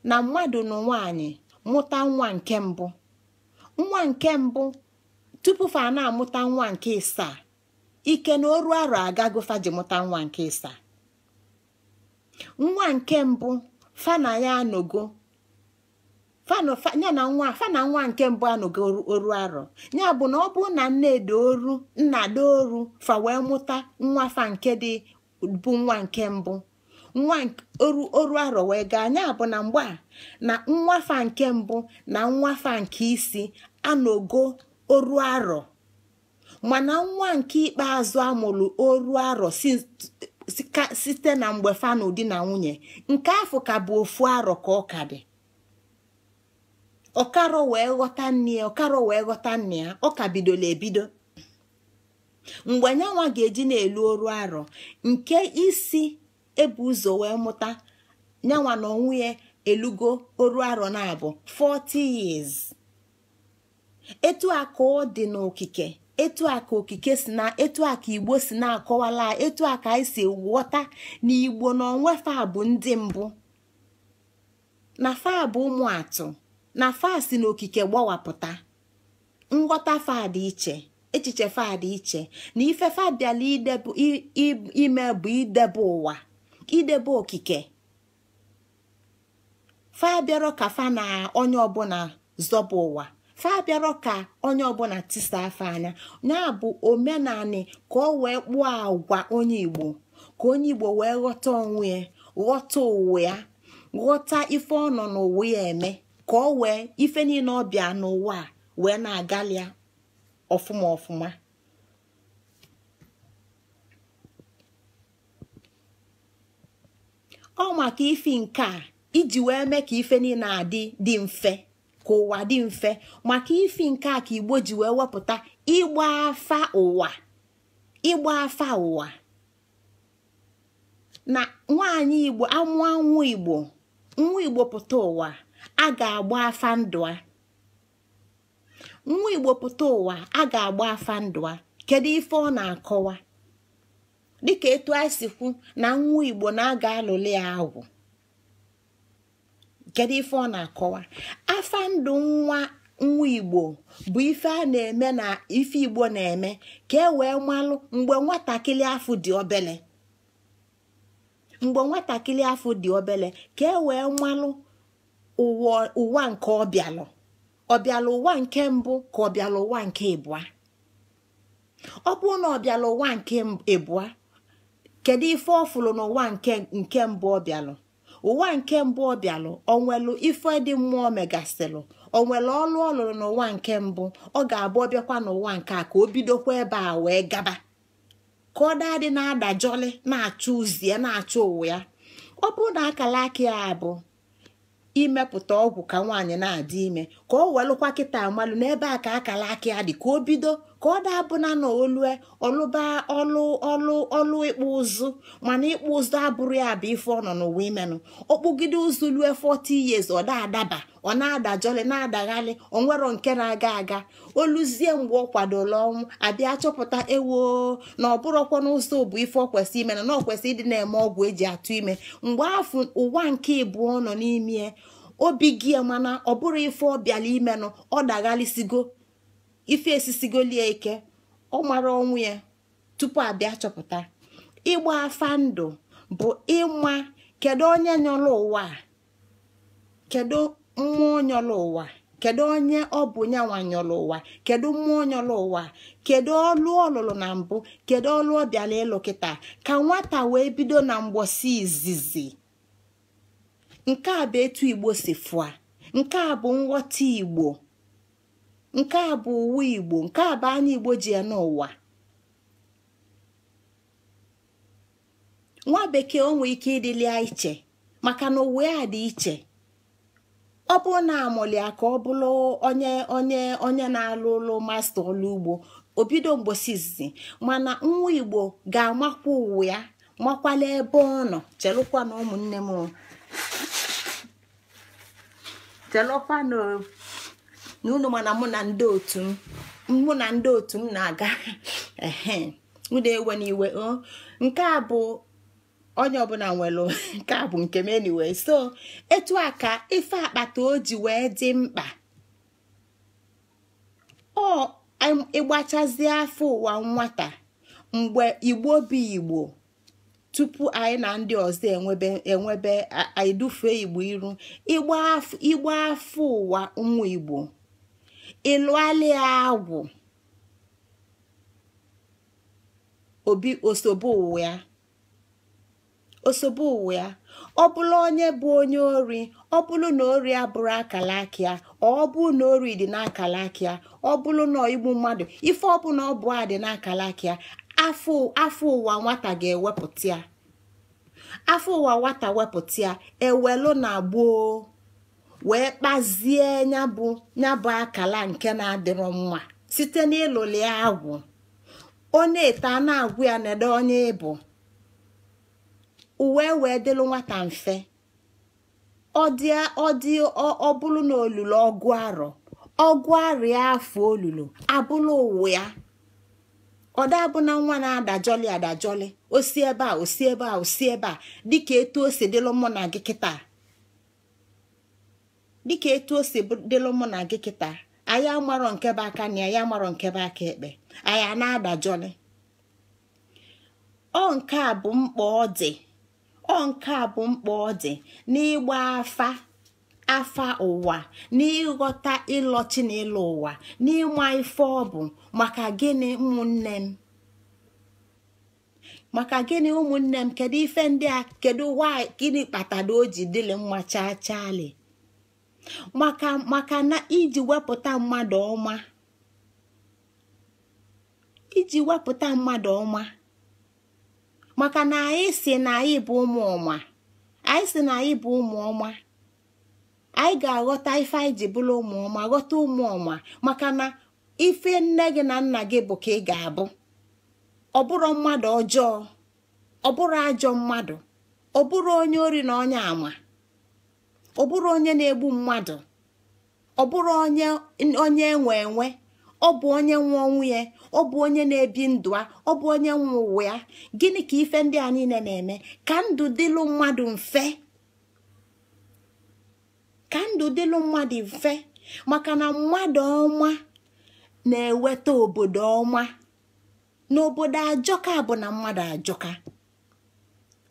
na mmadụ na nwaanyị mụta nwa nke mbụ, nwa nke mbụ tupu fa na-amụta nwa nke ịsaa, ike na oru arọ agago fa ji mụta nwa nke ịsaa. Nwa nke mbụ fa na ya anogo, ya na nwa fa na nwa nke mbụ anogo oru arọ. Ya bụ na ọ bụ na nne dị oru, nna dị oru, fa wee mụta nwa fa nke dị bụ nwa nke mbụ, nwa oru arọ wee gaa. Ya bụ na mgbe a na nwa fa nke mbụ na nwa fa nke isi anogo oru arọ, mana nwa nke ikpeazụ amụrụ oru arọ site na mgbe fa na ụdị na nwunye, nke afọ ka bụ ofu arọ ka ọ ka dị. Ọkaro wee ghọta nne ya, ọkaro wee ghọta nne ya, ọ ka bidola ebido. Mgbe nyanwa ga-eji na-elu oru arọ nke isi ebu ụzọ wee mụta nyanwa na onwe ya elugo oru arọ na-abụ 40 years. Etu a ka ọ dị n'okike, etu a ka okike si na, etu a ka Igbo si na-akọwala, etu a ka anyị si ghọta na Igbo na onwe fa bụ ndị mbụ, na fa bụ ụmụ atụ, na fa si n'okike gbawapụta. Nghọta fa dị iche, echiche fa dị iche, na ife fa bịala ime bụ idebe ụwa, idebe okike. Fa bịarọ ka fa na onye ọbụla zọba ụwa, fa bịarọ ka onye ọbụla tisa afa anya. Ya bụ omenani ka ọ wee kpụọ agwa onye Igbo, ka onye Igbo wee ghọta onwe ya, ghọta ụwa ya, ghọta ife ọ nọ n'ụwa ya eme, ka ọ wee ife niile ọ bịa n'ụwa a wee na-agalịa ọfụma ọfụma. Ọ maka ife nke a iji wee mee ka ife niile adị dị mfe, ka ụwa dị mfe, maka ife nke a ka Igbo ji wee wepụta ịgba afa ụwa. Ịgba afa ụwa na nwaanyị Igbo amụọ nwa Igbo, nwa Igbo pụta ụwa a ga-agba afa ndụ a. Nwa Igbo pụta ụwa a ga-agba afa ndụ a. Kedu ife ọ na-akọwa? Dịka etu anyị si kwu na nwa Igbo na-aga alụlị ya agwụ, kedu ife ọ na-akọwa? Afa ndụ nwa Igbo bụ ife a na-eme na ife Igbo na-eme ka e wee malụ mgbe nwatakịrị afọ dị obele, mgbe nwatakịrị afọ dị obele, ka e wee malụ ụwa nke ọ bịalụ, ọ bịalụ ụwa nke mbụ ka ọ bịalụ ụwa nke ịbụa. Ọ bụrụ na ọ bịalụ ụwa nke ịbụa, kedu ife ọ fụrụ n'ụwa nke mbụ ọ bịalụ? Ụwa nke mbụ ọ bịalụ, onwelu ife dị mmụọ megasịlụ, onwelu ọlụ ọ lụrụ n'ụwa nke mbụ, ọ ga-abụ ọbịakwa n'ụwa nke a ka o bidokwa ebe a wee gaba, ka ọ daa dị na-adajọlị na-achọ ụzi ya, na-achọ ụwa ya. Ọ bụrụ na akala aka ya bụ imepụta ọgwụ ka nwaanyị na-adị ime, ka ọ welụkwa kịta amalụ n'ebe a ka akala aka ya dị, ka o bido, ka ọ dabụna na olue ọlụba ọlụ ọlụ ọlụ ịkpụ ụzụ, mana ịkpụ ụzụ abụrụ ya bụ ife ọ nọ n'ụwa imenụ. Ọkpụgide ụzụ lue 40 years ọ da-adaba, ọ na-adajọlị na-adaghalị, onwero nke na-aga aga. Oluzie mgbe ọ kwadola ọnwụ, abịa chọpụta ewo na ọ bụrụkwa n'ụzọ bụ ife ọ kwesị ime, na ọ kwesị ịdị na-eme ọgwụ eji atụ ime. Mgbe afọ ụwa nke ịbụọ nọ n'ime obi gị, mana ọ bụrụ ife ọ bịala imenụ, ọ daghalịsigo, ife esisigolie ike, ọ mara ọnwụ ya tupu abịa chọpụta. Ịgba afa ndụ bụ ịma kedu onye nyọrọ ụwa, kedu mmụọ nyọrọ ụwa, kedu onye ọ bụ nyanwa nyọrọ ụwa, kedu mmụọ nyọrọ ụwa, kedu ọlụ ọlụlụ na mbụ, kedu ọlụ ọ bịala ịlụ kịta, ka nwata wee bido na mgbọsị izizi. Nke a bụ etu Igbo si fụa, nke a bụ nghọta Igbo, nke a bụ uwe Igbo, nke a bụ anya Igbo ji ya n'ụwa. Nwa bekee o nwee ike ịdịlịa iche maka na ụwa ya dị iche. Ọ bụrụ na amụlịa ka ọ bụrụ onye onye onye na-alụ ụlụ masta ọlụ ugbo, obido mgbosi izizi, mana nwa Igbo ga-amakwa ụwa ya, makwala ebe ọ nọ. Chelụkwa na ụmụnne m, chelụkwa na unu, mana mụ na ndị otu m na-aga ehe, unu ewe n'iwe. Nke a bụ onye ọbụla nwere, nke a bụ nke m anyway. So etu a ka ife akpata o ji wee dị mkpa. Ọ ịgbachazie afọ ụwa nwata mgbe Igbo bụ Igbo, tupu anyị na ndị ọzọ enwebe anyị dufee Igbo iru. Ịgba afọ ụwa nwa Igbo, ịlụalị agwụ, obi osobe ụwa ya, osobe ụwa ya. Ọ bụrụ onye bụ onye ori, ọ bụrụ na ori abụrụ akala aka ya, ọ bụrụ na ori dị n'akala aka ya, ọ bụrụ na igbu mmadụ, ife ọbụla ọ bụ a dị n'akala aka ya, afọ ụwa nwata ga-ewepụta ya. Afọ ụwa nwata wepụta ya, ewelu na gboo Wee kpazie nya bụ akala nke na-adịrọ mma site n'ịlụli agwụ. Ọ na-eto a na-agwụ ya nedo onye ịbụ. Uwe wee dịlụ nwata mfe. Ọ dị ọ bụrụ na olulu ọgụ arọ, ọgụ arọ ya afọ olulu abụlụ ụwa ya. Ọ dabụ na nwa na-adajọli adajọli, osi ebe a osi ebe a osi ebe a, dịka etu o si dịlụ mụ na gị kịta. Dịka etu o si dịlụ mụ na gị kịta, anyị amarọ nke bụ aka na anyị amarọ nke bụ aka ekpe, anyị a na-adajọli. Ọ nke a bụ mkpa ọ dị. Ọ nke a bụ mkpa ọ dị n'ịgba afa afa ụwa, n'ịghọta ịlọchi na ịlụ ụwa, n'ịma ife ọ bụ. Maka gịnị ụmụnne m? Maka gịnị ụmụnne m? Kedu ife ndị a? Kedu why gịnị kpatara o ji dịlị mma chaa chaali? Maka na iji wepụta mmadụ ọma, iji wepụta mmadụ ọma, maka na anyị si na anyị bụ ụmụ ọma, anyị si na anyị bụ ụmụ ọma, anyị ga-aghọta ife anyị ji bụrụ ụmụ ọma, ghọta ụmụ ọma, maka na ife nne gị na nna gị bụ ka ị ga-abụ. Ọ bụrụ mmadụ ọjọọ, ọ bụrụ ajọ mmadụ, ọ bụrụ onye ori na onye ama, ọ bụrụ onye na-egbu mmadụ, ọ bụrụ onye enwe enwe, ọ bụ onye nwe onwe ya, ọ bụ onye na-ebi ndụ a, ọ bụ onye nwe ụwa ya. Gịnị ka ife ndị a niile na-eme? Ka ndụ dịlụ mmadụ mfe. Ka ndụ dịlụ mmadụ mfe, maka na mmadụ ọma na-eweta obodo ọma. N'obodo ajọka bụ na mmadụ ajọka.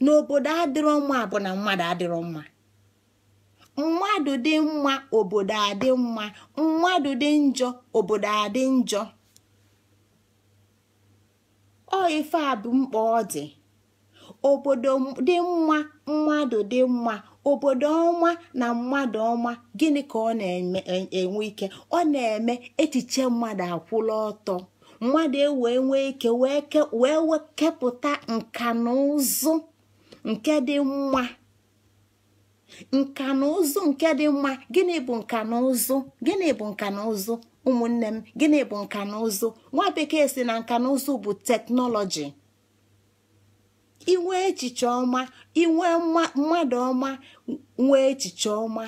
N'obodo adịrọ mma bụ na mmadụ adịrọ mma. Mmadụ dị mma, obodo adị mma. Mmadụ dị njọ, obodo adị njọ. Ọ ife a bụ mkpa ọ dị. Obodo dị mma, mmadụ dị mma. Obodo ọma na mmadụ ọma, gịnị ka ọ na-enwe ike? Ọ na-eme echiche mmadụ akwụla ọtọ. Mmadụ ewee nwee ike wee kepụta nka na ụzụ nke dị mma. Nka na ụzụ nke dị mma. Gịnị bụ nka na ụzụ? Gịnị bụ nka na ụzụ ụmụnne m? Gịnị bụ nka na ụzụ? Nwa bekee si na nka na ụzụ bụ teknọlọji. Inwe echiche ọma, inwe mmadụ ọma, nwee echiche ọma,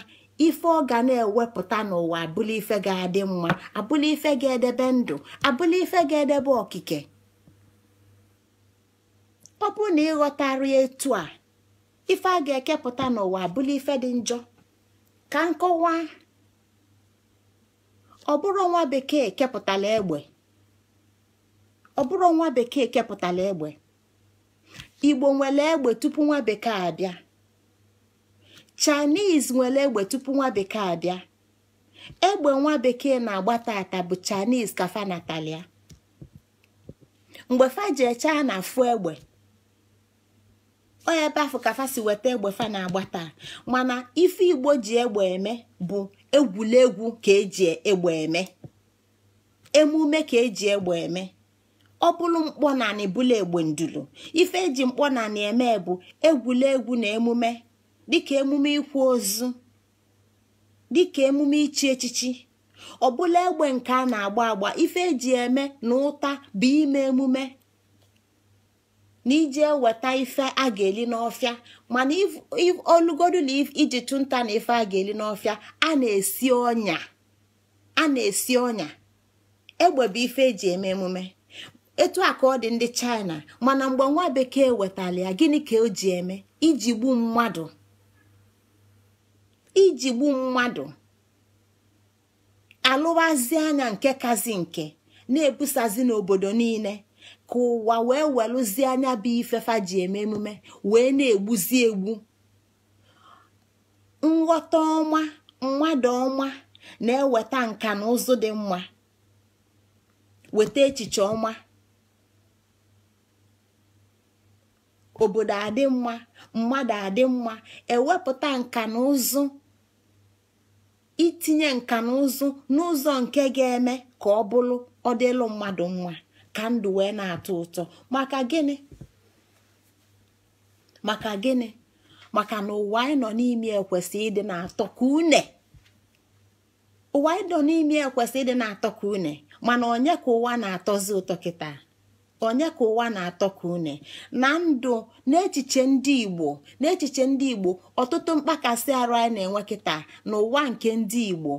ife ọ ga na-ewepụta n'ụwa abụla ife ga-adị mma, abụla ife ga-edebe ndụ, abụla ife ga-edebe okike. Ọ bụ na ịghọtara etu a, ife a ga-ekepụta n'ụwa abụla ife dị njọ. Ka nkọwa, ọ bụrụ nwa bekee kepụtala egbe, ọ bụrụ nwa bekee kepụtala egbe, Igbo nwere egbe tupu nwa bekee abịa. Chinese nwere egbe tupu nwa bekee abịa. Egbe nwa bekee na-agba tata bụ Chinese ka fa natalia. Mgbe fa ji eche a na-afụ egbe, onye ebe afọ ka fa si weta egbe fa na-agba taa. Mana ife Igbo ji egbe eme bụ egwuregwu ka eji egbe eme, emume ka eji egbe eme. Ọ bụrụ mkpọ naanị bụla egbe ndulu. Ife eji mkpọ naanị eme bụ egwuregwu na emume, dịka emume ịkwa ozu, dịka emume ichi echichi. Ọ bụla egbe nke a na-agba agba, ife eji eme na ụta bụ ime emume na iji eweta ife a ga-eli n'ọfịa. Mana olugodu na iji chụ nta na ife a ga-eli n'ọfịa, a na-esi ọnya, a na-esi ọnya. Egbe bụ ife eji eme emume. Etu a ka ọ dị ndị China. Mana mgbe nwa bekee wetara ya, gịnị ka o ji eme? Iji gbu mmadụ, iji gbu mmadụ. Alụwazi anya nke kazi nke na-ebusazi n'obodo niile, ka ụwa wee welụzie anya bụ ifefa ji eme emume wee na-egbuzi egbu. Nghọta ọma, mmadụ ọma na-eweta nka na ụzụ dị mma, weta echiche ọma, obodo adị mma, mmadụ adị mma, ewepụta nka na ụzụ, itinye nka na ụzụ n'ụzọ nke ga-eme ka ọ bụrụ ọ dịlụ mmadụ mma, ka ndụ wee na-atọ ụtọ. Maka gịnị? Maka gịnị? Maka na ụwa anyị nọ n'ime ekwesị ịdị na-atọ ka une. Ụwa anyị nọ n'ime kwesịrị ịdị na-atọ ka une, mana onye ka ụwa na-atọzi ụtọ kịta? Onye ka ụwa na-atọ ka une? Na ndụ n'echiche ndị Igbo, n'echiche ndị Igbo, ọtụtụ mkpakasị arụ anyị na-enwe kịta n'ụwa nke ndị Igbo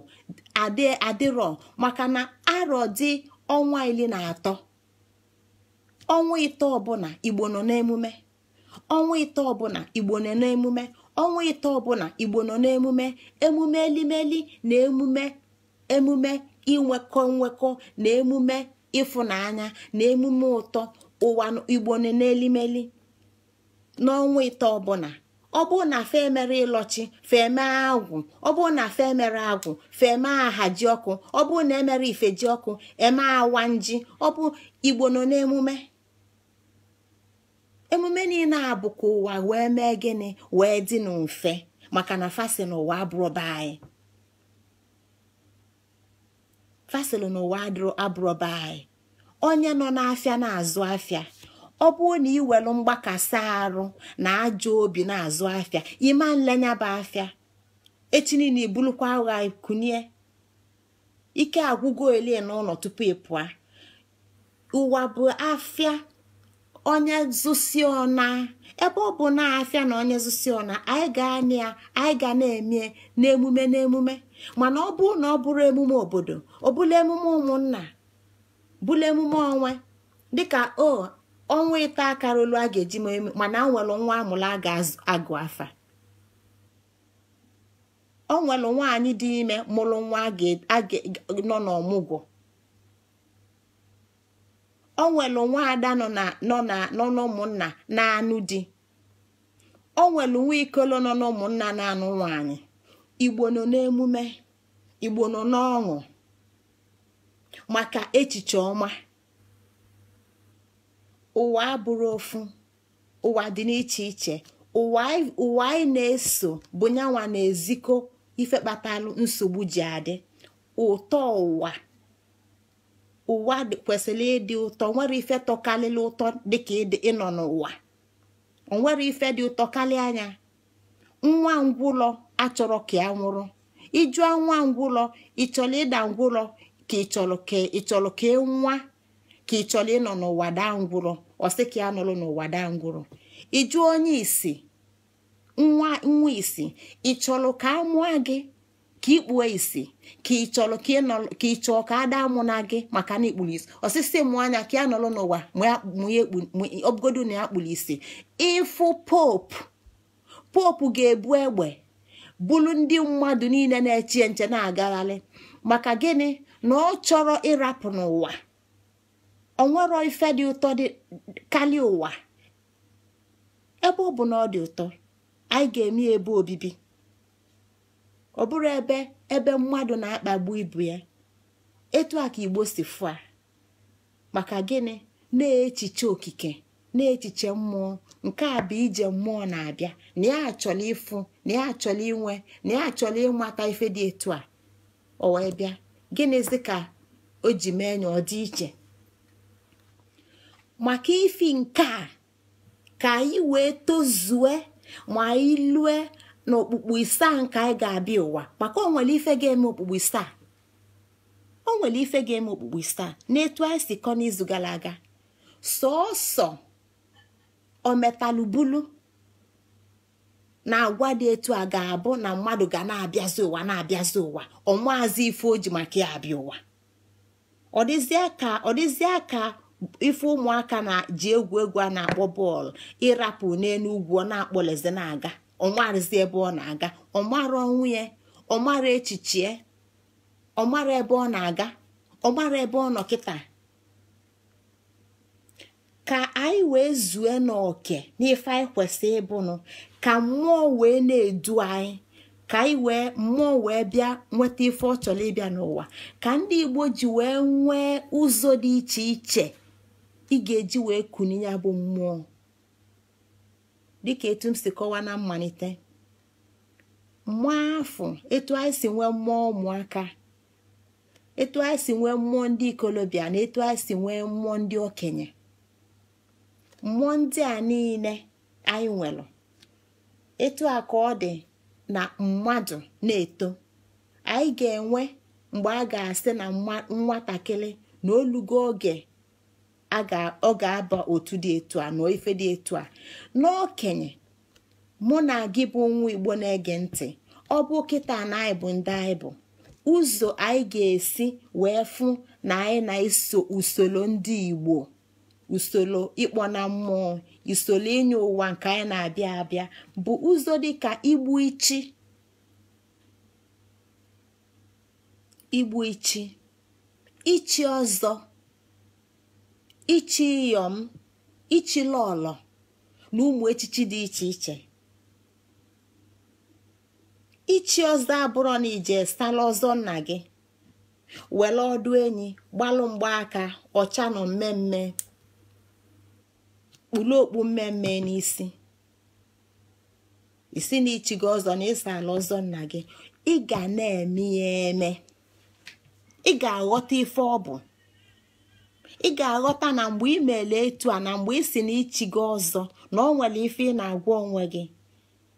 adịrọ, maka na arọ dị ọnwa 13. Ọnwa 3 ọbụla Igbo nọ n'emume. Ọnwa 3 ọbụla Igbo nọ n'emume. Ọnwa 3 ọbụla Igbo nọ n'emume. Emume elimeli na emume inwekọ nwekọ na emume ịfụnanya na emume ụtọ. Ụwa Igbo nọ n'elimeli n'ọnwa 3 ọbụla. Ọ bụrụ na fe emere ịlọchi, fe eme agwụ. Ọ bụrụ na fe emere agwụ, fe eme ahaji ọkụ. Ọ bụrụ na emere ifeji ọkụ, eme awa nji. Ọ bụ Igbo nọ n'emume. Emume niile a bụ ka ụwa wee mee gịnị? Wee dị n'mfe, maka na fasị n'ụwa abụrụ be anyị. Fasịlụ n'ụwa abụrụ be anyị. Onye nọ n'afịa na-azụ afịa, ọ bụrụ na iwelu mgbakasị arụ na ajọ obi na-azụ afịa, ịma nlenya bụ afịa. Echi niile ibulukwa agha kunie, ike agwụgo elie n'ụlọ tupu ị pụọ. Ụwa bụ afịa. Onye zụsi ọna, ebe ọ bụ na afịa na onye zụsi ọna, anyị ga-anya ya, anyị ga na-eme n'emume n'emume. Mana ọ bụrụ na ọ bụrụ emume obodo, ọ bụla emume ụmụnna, bụla emume onwe, dịka ọnwa 3 akara olu a ga-eji mana nwere nwa amụrụ a ga-agụ afa. Ọ nwere nwaanyị dị ime mụrụ nwa nọ n'ọmụgwọ. Ọ nwere nwaada nọ n'ụmụnna na-anụ di. Ọ nwere nwa ikolo nọ n'ụmụnna na-anụ nwaanyị. Igbo nọ n'emume, Igbo nọ n'ọṅụ maka echiche ọma. Ụwa abụrụ ofu, ụwa dị n'iche iche. Ụwa anyị na-eso bụ nyanwa na-ezikọ ife kpatalụ nsogbu ji adị. Ụtọ ụwa, ụwa kwesịrị ịdị ụtọ. Nwere ife tọkalịla ụtọ dịka ịnọ n'ụwa. O nwere ife dị ụtọ karịa anya. Nwa ngwụlọ achọrọ ka ya nwụrụ. Ịjụọ nwa ngwụlọ, ị chọrọ ịda ngwụlọ ka ị chọrọ ka ị chọrọ ka ị nwa, ka ị chọrọ ịnọ n'ụwa daa ngwụrọ? Ọ sị ka ya nọrọ n'ụwa daa ngwụrọ. Ịjụọ onye isi, nwa isi, ị chọrọ ka a mụọ gị ka ị kpuo isi, ka ị chọrọ ka ị chọọ ka ada amụ na gị maka na ikpuru isi? Osisi mụọ anya ka ya nọrọ n'ụwa ọbụgodu na ya kpuru isi. Ịfụ popu ga-ebu egbe bụrụ ndị mmadụ niile na-eche nche na-agagharị. Maka gịnị? Na ọ chọrọ ịrapụ n'ụwa. Ọ nwere ife dị ụtọ dị karịa ụwa. Ebe ọ bụ na ọ dị ụtọ, anyị ga-eme ebe obibi. Ọ bụrụ ebe mmadụ na-akpagbu ibu ya. Etu a ka Igbo si fụa. Maka gịnị? Na-echiche okike, na-echiche mmụọ. Nke a bụ ije mmụọ na-abịa, na ya achọrọ ịfụ, na ya achọrọ inwe, na ya achọrọ ịmata ife dị etu a. O wee bịa. Gịnịzi ka o ji mee nya ọ dị iche? Maka ifi nke a ka anyị wee tozue ma anyị lue n'okpukpu 5 nke anyị ga-abịa ụwa. Maka o nwere ife ga-eme okpukpu 5. O nwere ife ga-eme okpukpu 5 n'etu anyị si kọ n'izu gara aga. Sọọsọ ometalubulu na agwa dị etu a ga-abụ na mmadụ ga na-abịazi ụwa na-abịazi ụwa, ọmaazi ife o ji maka ya abịa ụwa. Ọ dịzie ka ife ụmụaka na-ji egwu egwu a na-akpọ bọọlụ, ịrapụ n'elu ugwu ọ na-akpọleze na-aga, ọmarịzi ebe ọ na-aga, ọmara ọnwụ ya, ọmara echiche, ọmara ebe ọ na-aga, ọmara ebe ọ nọ kịta. Ka anyị wee zue n'oke n'ife anyị kwesịrị ịbụnụ, ka mmụọ wee na-edu anyị, ka anyị wee mmụọ wee bịa nweta ife ọ chọrọ ịbịa n'ụwa. Ka ndị Igbo ji wee nwee ụzọ dị iche iche ị ga-eji wee kuni ya bụ mmụọ. Dịka etu m si kọwa na mmalite, mmụọ afọ, etu anyị si nwee mmụọ ụmụaka, etu anyị si nwee mmụọ ndị ikolobịa, na etu anyị si nwee mmụọ ndị okenye. Mmụọ ndị a niile anyị nwere, etu a ka ọ dị na mmadụ na-eto. Anyị ga-enwe Mgbe a ga-asị na nwatakịrị na olugo oge ọ ga-aba otu dị etu a na ife dị etu a. N'okenye, mụ na gị bụ nwa Igbo na-ege ntị, ọ bụ kịta na anyị bụ ndị anyị bụ, ụzọ anyị ga-esi wee fụ na anyị na-eso usoro ndị Igbo, usoro ịkpọ na mmụọ, usoro inye ụwa nke anyị na-abịa abịa, bụ ụzọ dịka igbu ichi. Igbu ichi, ichi ọzọ, ichi iyom, ichi lọlọ na ụmụ echichi dị iche iche. Ichi ọzọ abụrụ na ije sala ọzọ nna gị, were ọdụ enyi gbalụ mgbaaka ọcha nọ mmemme, kpulu okpu mmemme n'isi, isi na ichi gị ọzọ na ịsa ala ọzọ nna gị. Ị ga na-eme ya eme, ị ga-aghọta ife ọ bụ. Ị ga-aghọta na mgbe ị meele etu a, na mgbe ị si na ichi gị ọzọ, na ọ nwere ife ị na-agwa onwe gị.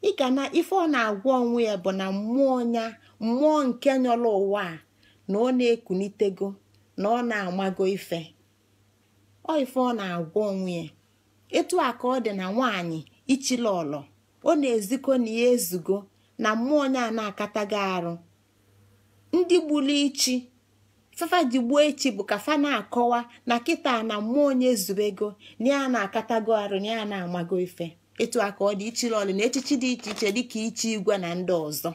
Ị ga na ife ọ na-agwa onwe ya bụ na mmụọ ya, mmụọ nke nyọrọ ụwa a, na ọ na-ekunitego, na ọ na-amago ife. Ọ ife ọ na-agwa onwe ya. Etu a ka ọ dị na nwaanyị ichile ọlọ, ọ na-ezikọ na ya ezugo, na mmụọ ya na-akatago arụ. Ndị gburu ichi fafa ji gbuo echi bụ ka fa na-akọwa na kịta na mmụọ onye ezubego, na ya na-akatago arụ, na ya na-amago ife. Etu a ka ọ dị ichile ọlụ na echichi dị iche iche dịka ichi igwe na ndị ọzọ.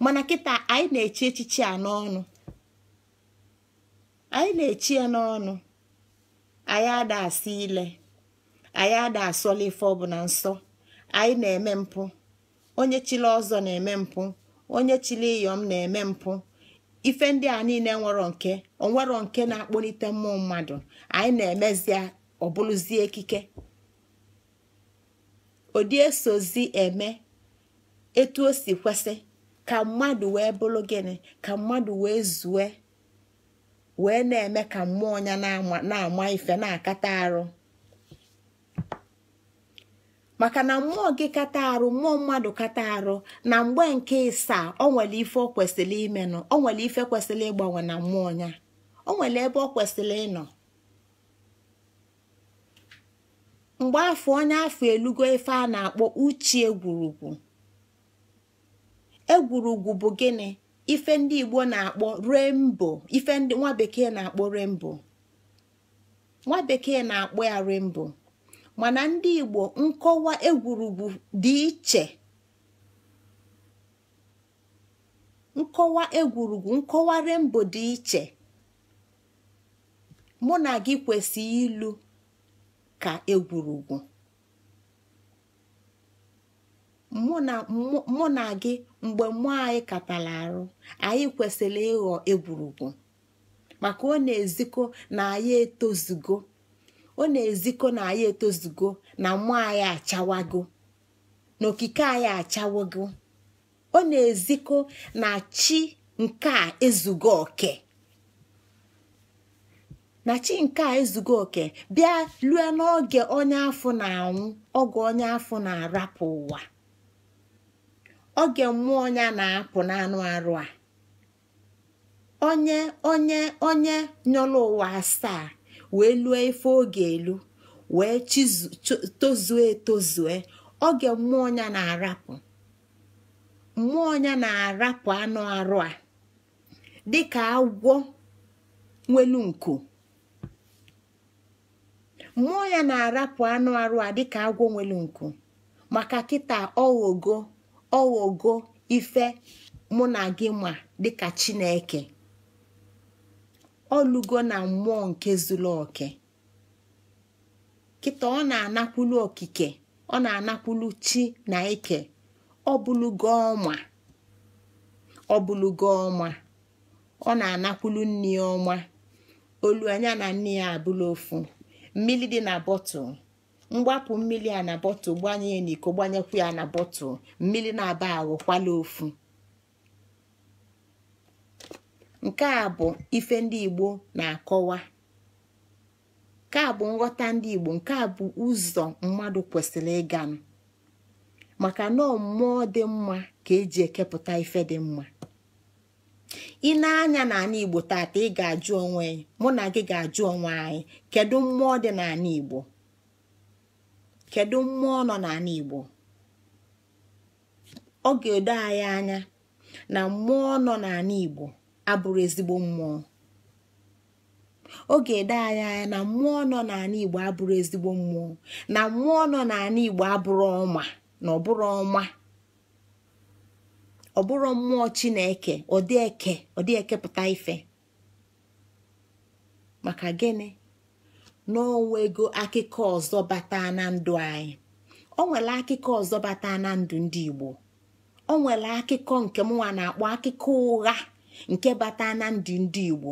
Mana kịta anyị na-echi echichi a n'ọnụ, anyị na-echi ya n'ọnụ. Anyị ada asị ile, anyị ada asọla ife ọbụla nsọ. Anyị na-eme mpụ. Onye chile ọzọ na-eme mpụ, onye chile iyom na-eme mpụ. Ife ndị a niile nwere nke onwero nke na-akpọlite mmụọ mmadụ. Anyị na-emezi ọbụlụzie ekike odi esozi eme etu o si kwesị ka mmadụ wee bụrụ gịnị, ka mmadụ wee zue, wee na-eme ka mmụọ ya na-ama ife, na-akata arụ. Maka na mmụọ gị kata arụ, mmụọ mmadụ kata arụ, na mgbe nke ịsaa o nwere ife ọ kwesịrị imenụ, o nwere ife kwesịrị ịgbanwe na mmụọ ya, o nwere ebe ọ kwesịrị ịnọ. Mgbe afọ onye afọ elugo ife a na-akpọ uche egwurugwu. Egwurugwu bụ gịnị? Ife ndị Igbo na-akpọ rainbow, ife ndị nwa bekee na-akpọ rainbow. Nwa bekee na-akpọ ya rainbow. Mana ndị Igbo nkọwa egwurugwu dị iche. Nkọwa egwurugwu, nkọwa rainbow dị iche. Mụ na gị kwesịrị ilu ka egwurugwu. Mụ na gị mgbe mmụọ anyị katara arụ, anyị kwesịrị ịghọ egwurugwu. Maka ọ na-ezikọ na anyị etozugo, ọ na-ezikọ na anyị etozugo, na mmụọ anyị achawago, na okike anyị achawago. Ọ na-ezikọ na chi nke a ezugo oke, na chi nke a ezugo oke. Bịa lue n'oge onye afọ na-anwụ, oge onye afọ na-arapụ ụwa, oge mmụọ ya na-apụ n'anụ arụ a. Onye onye onye nyọrọ ụwa asaa wee lue ife oge elu, wee tozue etozue, oge mmụọ ya na-arapụ, mmụọ ya na-arapụ anụ arụ a dịka agwọ nwelu nku. Mmụọ ya na-arapụ anụ arụ a dịka agwọ nwelu nku. Maka kịta ọghọgo ọghọgo ife mụ na gị ma dịka Chineke. Ọlụgo na mmụọ nke zuru oke. Kịta ọ na-anakwulu okike, ọ na-anakwulu chi na eke. Ọ bụlụgo ọma, ọ bụlụgo ọma, ọ na-anakwulu nne ya ọma. Olu anya na nne ya abụla ofu. Mmiri dị na bọtụl, mgbapụ mmiri a na bọtụl, gbanye ya n'iko, gbanyekwu ya na bọtụl, mmiri na-aba aghọkwala ofu. Nke a bụ ife ndị Igbo na-akọwa. Nke a bụ nghọta ndị Igbo. Nke a bụ ụzọ mmadụ kwesịrị ịga, maka na mmụọ dị mma ka eji ekepụta ife dị mma. Ị na-anya n'ala Igbo tata, ị ga-ajụ onwe, mụ na gị ga-ajụ onwe anyị, kedu mmụọ dị n'ala Igbo? Kedu mmụọ nọ n'ala Igbo? Ọ ga-edo anyị anya na mmụọ nọ n'ala Igbo abụrụ ezigbo mmụọ. Ọ ga-edo anyị anya na mmụọ nọ n'ala Igbo abụrụ ezigbo mmụọ, na mmụọ nọ n'ala Igbo abụrụ ọma, na ọbụrụ ọma, ọbụrụ mmụọ Chineke, ọ dị ekepụta ife. Maka gịnị? Na onwego akụkọ ọzọ bata na ndụ anyị. O nwere akụkọ ọzọ bata na ndụ ndị Igbo. O nwere akụkọ nke mụnwa na-akpọ akụkọ ụgha nke bata na ndụ ndị Igbo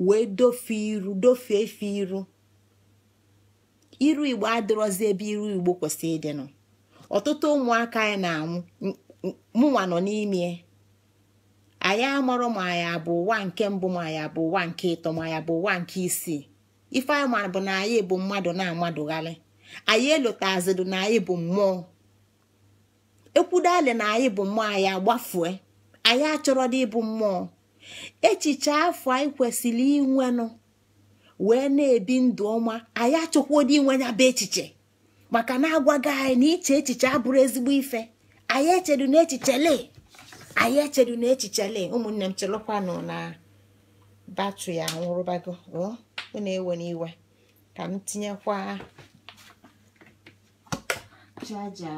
wee dofee iru, dofee efe iru. Iru Igbo adịrọzi ebe iru Igbo kwesịrị ịdịnụ. Ọtụtụ ụmụaka anyị na-anwụ, mụnwa nọ n'ime. Anyị amarọ ma anyị abụ ụwa nke mbụ, ma anyị abụ ụwa nke ịtọ, ma anyị abụ ụwa nke isii. Ife anyị mara bụ na anyị bụ mmadụ na-amadụgharị. Anyị elotazidụ na anyị bụ mmụọ. Ekwudali na anyị bụ mmụọ, anyị agbafue. Anyị achọrọdị ịbụ mmụọ. Echiche afọ anyị kwesịrị inwenụ wee na-ebi ndụ ọma, anyị achọkwodị inwe ya bụ echiche. Maka na agwaghị anyị na iche echiche abụrụ ezigbo ife. Anyị echedu na echiche lee, anyị echedu na echiche lee. Ụmụnne m, chelụkwanụ na batrị ya anwụrụbago. Ọ na-ewe n'iwe ka m tinyekwa chaja.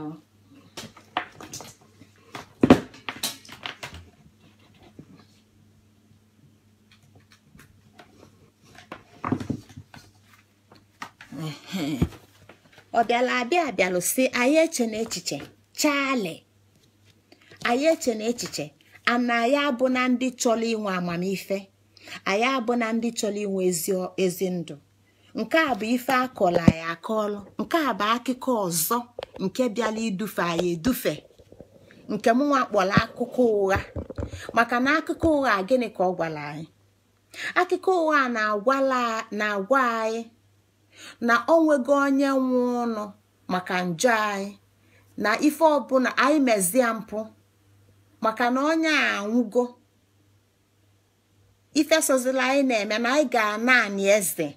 Ọ bịala abịa abịalụ sị anyị eche na echiche chaali, anyị eche na echiche ana anyị abụ na ndị chọrọ inwe amamife, anyị abụ na ndị chọrọ inwe ezi ndụ. Nke a bụ ife akọlụ anyị akọlụ. Nke a bụ akụkọ ọzọ nke bịala idufe anyị edufe, nke mụnwa kpọrọ akụkọ ụgha. Maka na akụkọ ụgha gịnị ka ọ gwara anyị? Akụkọ ụgha na-agwa anyị na o nwego onye nwe ụnụ maka njọ anyị, na ife ọbụla anyị mezie mpụ maka na onye a anwụgo. Ife sozila anyị na-eme na anyị ga-ana anị eze,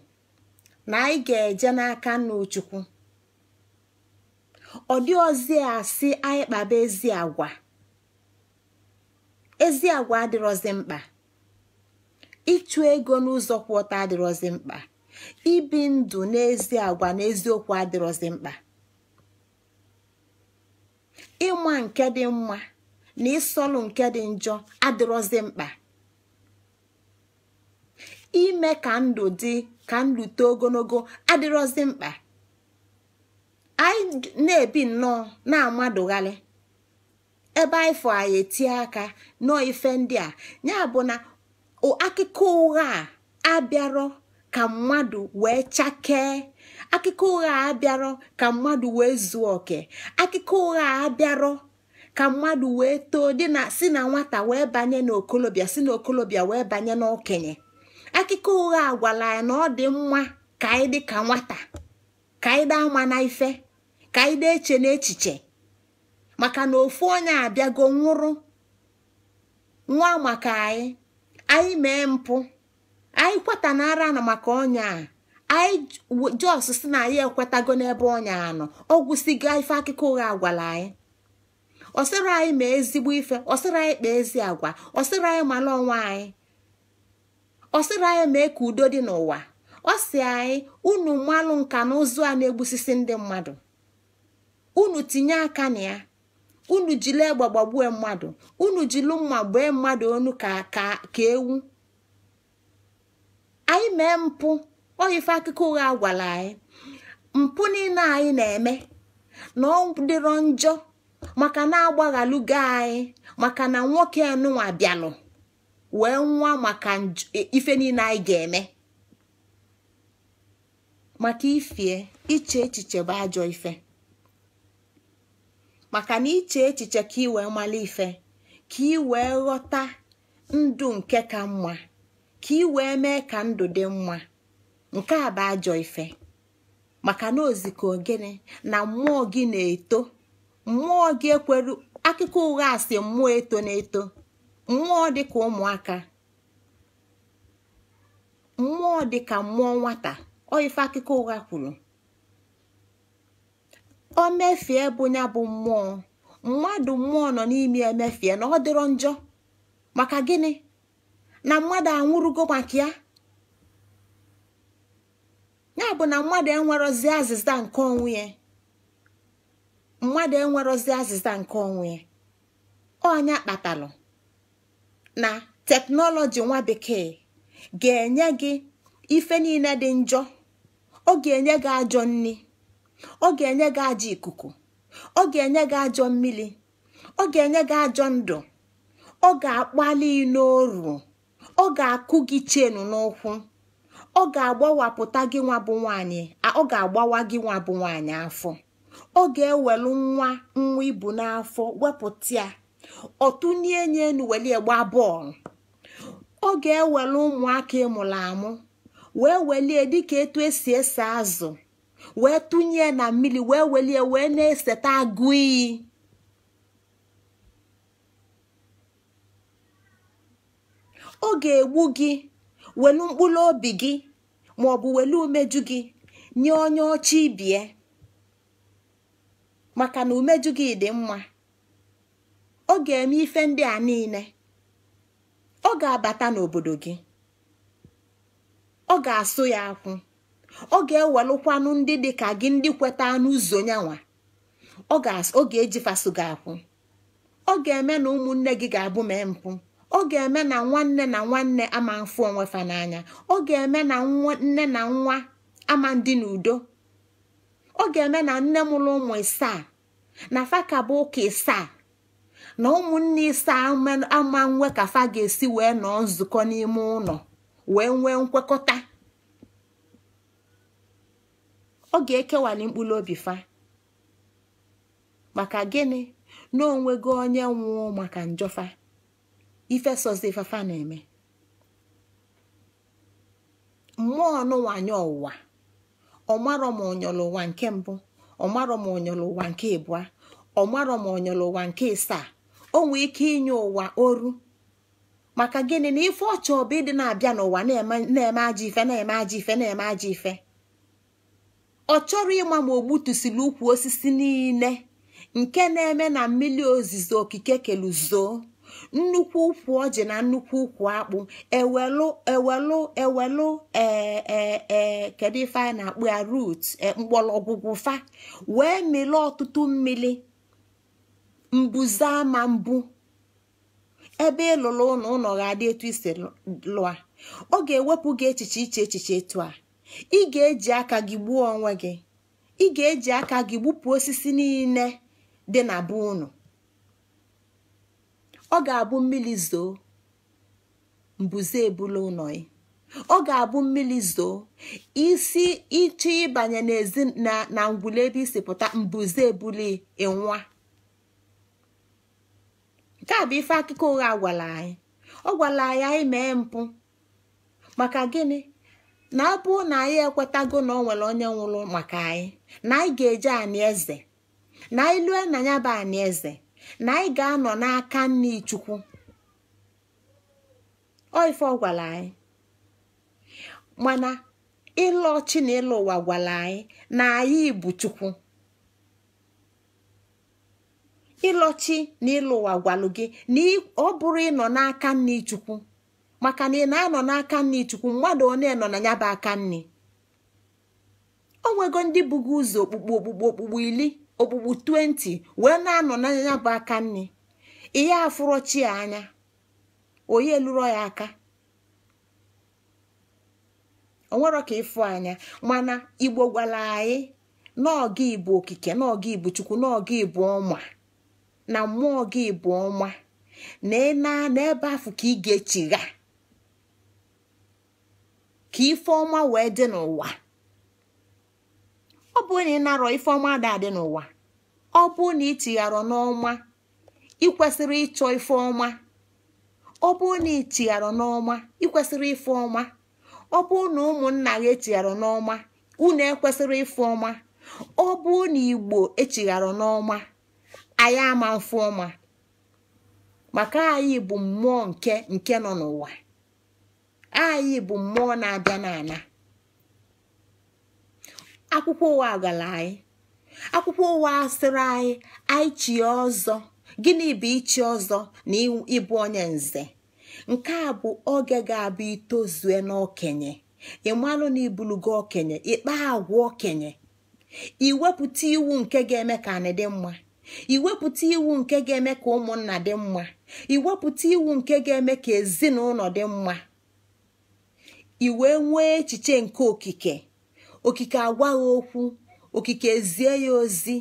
na anyị ga-eje n'aka nna Chukwu. Ọ dị ozi asị anyị kpaba ezi agwa. Ezi agwa adịrọzi mkpa. Ịchụ ego n'ụzọ kwụ ọtọ adịrọzi mkpa. Ibi ndụ n'ezi agwa na eziokwu adịrọzi mkpa. Ịma nke dị mma na ịsọlụ nke dị njọ adịrọzi mkpa. Ime ka ndụ dị, ka ndụ too ogologo adịrọzi mkpa. Anyị na-ebi nnọọ na-amadụgharị ebe anyị fọ anyị etie aka nọọ ife ndị a. Ya bụ na akụkọ ụgha a abịarọ ka mmadụ wee chakee. Akụkọ ụgha abịarọ ka mmadụ wee zuo oke. Akụkọ ụgha abịarọ ka mmadụ wee too dị na si na nwata wee banye n'okolobịa, si n'okolobịa wee banye n'okenye. Akụkọ ụgha agwala anyị na ọ dị mma ka anyị dị ka nwata, ka anyị daa ama na ife, ka anyị daa eche n'echiche. Maka na ofu onye abịago nwụrụ nwa maka anyị, anyị mee mpụ, anyị kwetanara na maka onye a, anyị jos si na anyị ekwetago n'ebe onye a nọ. Ọ gwụsịgo ife akụkọ ụgha agwala anyị. Ọ sịrị anyị mee ezigbo ife, ọ sịrị anyị kpee ezi agwa, ọ sịrị anyị mara onwe anyị, ọ sịrị anyị mee ka udo dị n'ụwa. Ọ sị anyị unu malụ nka na ụzụ a na-egbusisi ndị mmadụ, unu tinye aka na ya, unu jiri egbe gbagbue mmadụ, unu jiri mma gbee mmadụ onu ka ka ka ewu. Anyị mee mpụ. Ọ ife akụkọ ụgha gwara anyị. Mpụ niile anyị na-eme na ọ dịrọ njọ maka na agbaghalugo anyị, maka na nwoke nụnwa bịalụ wee nwa maka ife niile anyị ga-eme. Maka ifie iche echiche bụ ajọ ife. Maka na iche echiche ka ị wee mara ife, ka ị wee ghọta ndụ nke ka mma, ka ị wee mee ka ndụ dị mma, nke a bụ ajọ ife. Maka na oziko gịnị na mmụọ gị na-eto, mmụọ gị ekweru. Akụkọ ụgha asị mmụọ eto na-eto. Mmụọ dịka ụmụaka, mmụọ dịka mmụọ nwata. Ọ ife akụkọ ụgha kwuru. O mefie bụ ya bụ mmụọ mmadụ, mmụọ nọ n'ime emefie na ọ dịrọ njọ. Maka gịnị? Na mmadụ anwụrụgo maka ya. Ya bụ na mmadụ enwerozi azịza nke onwe ya. Mmadụ enwerozi azịza nke onwe ya. Ọnya kpatalụ na teknọlọji nwa bekee ga-enye gị ife niile dị njọ. Ọ ga-enye gị ajọ nni, ọ ga-enye gị ajọ ikuku, ọ ga-enye gị ajọ mmiri, ọ ga-enye gị ajọ ndụ, ọ ga-akpali n'oru, ọ ga-akụ gị chenu n'ụkwụ, ọ ga-agbawapụta gị nwa bụ nwaanyị, ọ ga-agbawa gị nwa bụ nwaanyị afọ, ọ ga-ewelu nwa nwa ibu n'afọ wepụta ya, ọtụnye nye enu welie gbaa bọọlụ. Ọ ga-ewelu ụmụaka ịmụrụ amụ wee welie dịka etu esi ese azụ, wee tụnye na mmiri, wee welie wee na-eseta agụ iyi. Ọ ga-egbu gị, welu mkpụrụ obi gị ma ọ bụ welu umeju gị nye onye ọcha ibie, maka na umeju gị dị mma. Ọ ga-eme ife ndị a niile. Ọ ga-abata n'obodo gị, ọ ga-asụ ya akwụ, ọ ga-ewelụkwanụ ndị dị ka gị, ndị kweta n'ụzọ nyanwa, ọ ga-ejifaso gị akwụ. Ọ ga-eme na ụmụnne gị ga-abụ mee mpụ. Ọ ga-eme na nwanne na nwanne ama mfu onwe fa n'anya. Ọ ga-eme na nne na nwa ama ndị n'udo. Ọ ga-eme na nne mụrụ ụmụ isaa na fa ka bụ ụka isaa, na ụmụnne isaa ama nwe ka fa ga-esi wee nọọ nzukọ n'ime ụlọ wee nwee nkwekọta. Ọ ga-ekewali mkpụrụ obi fa. Maka gịnị? Na onwego onye nwụọ maka njọfa. Ife sozi ifefa na-eme. Mmụọ n'ụwanye ụwa, ọmarọ ma onyọrọ ụwa nke mbụ, ọmarọ ma onyọrọ ụwa nke ịbụa, ọmarọ ma onyọrọ ụwa nke ịsaa. O nwee ike inye ụwa oru. Maka gịnị? Na ife ọchọ bụ ịdị na-abịa n'ụwa na-eme ajọ ife, na-eme ajọ ife, na-eme ajọ ife. Ọ chọrọ ịma ma o gbutusiri ukwu osisi niile nke na-eme na mmiri ozizo okike keluzoo, nnukwu ukwu ọjị na nnukwu ukwu akpụ, ewelu ewelu ewelu ee kedu ife anyị na-akpụ ya, root, mgbọrọgwụgwụ fa wee mịrị ọtụtụ mmiri mbuze ama mbụ. Ebe ịlụlụ ụlọ ụlọ ga-adị etu isi lụa. Ọ ga-ewepụ gị echiche iche echiche etu a. Ị ga-eji aka gị gbuo onwe gị. Ị ga-eji aka gị gbupụ osisi niile dị na be unu. Ọ ga-abụ mmiri zoo, mbuze ebula ụlọ gị. Ọ ga-abụ mmiri zoo, isi ịchọ ịbanye n'ezi na ngwụla ebe isi pụta, mbuze ebuli ịnwa. Nke a bụ ife akụkọ ụgha gwara anyị. Ọ gwara anyị anyị mee mpụ. Maka gịnị? Na ọ bụrụ na anyị ekwetago na ọ nwere onye nwụrụ maka anyị, na anyị ga-eje anị eze, na anyị lue na ya bụ anị eze, na anyị ga-anọ n'aka nne Chukwu. Ọ ife ọ gwara anyị. Mana ịlụ ọchị na ịlụ ụwa gwara anyị na anyị bụ Chukwu. Ịlọchi na ịlụ ụwa gwalụ gị na ọ bụrụ ịnọ n'aka nne Chukwu, maka na ị na-anọ n'aka nne Chukwu, mmadụ one nọ na ya bụ aka nne. O nwego ndị bugo ụzọ okpukpu okpukpu okpukpu 10, okpukpu 20 wee na-anọ na ya bụ aka nne. Ihe afụrọ chi ya anya, onye lụrụ ya aka, o nwero ka ịfụ anya. Mana Igbo gwara anyị na ọga Igbo okike, na ọga Igbo Chukwu, na ọga Igbo ọma, na mmụọ gị bụ ọma, na ị na n'ebe afọ ka ị ga-echigha ka ife ọma wee dị n'ụwa. Ọ bụrụ na ị narọ ife ọma ada adị n'ụwa, ọ bụrụ na ị chigharọ n'ọma, ị kwesịrị ịchọ ife ọma. Ọ bụrụ na ị chigharọ n'ọma, ị kwesịrị ife ọma. Ọ bụrụ na ụmụnna gị echigharọ n'ọma, unu ekwesịrị ife ọma. Ọ bụrụ na Igbo echigharọ n'ọma, anyị ama mfu ọma. Maka anyị bụ mmụọ nke nọ n'ụwa. Anyị bụ mmụọ na-abịa n'ala. Akwụkwọ ụwa gwara anyị. Akwụkwọ ụwa sịrị anyị anyị chie ọzọ. Gịnị bụ ichi ọzọ na ịbụ onye nze? Nke a bụ oge ga-abụ itozue n'okenye. Ịmalụ na ibulugo okenye, ịkpa agwa okenye, iwepụta iwu nke ga-eme ka anị dị mma, iwepụta iwu nke ga-eme ka ụmụnna dị mma, iwepụta iwu nke ga-eme ka ezinụlọ dị mma. Iwe nwee echiche nke okike. Okike agwaghị okwu, okike ezie ya ozi,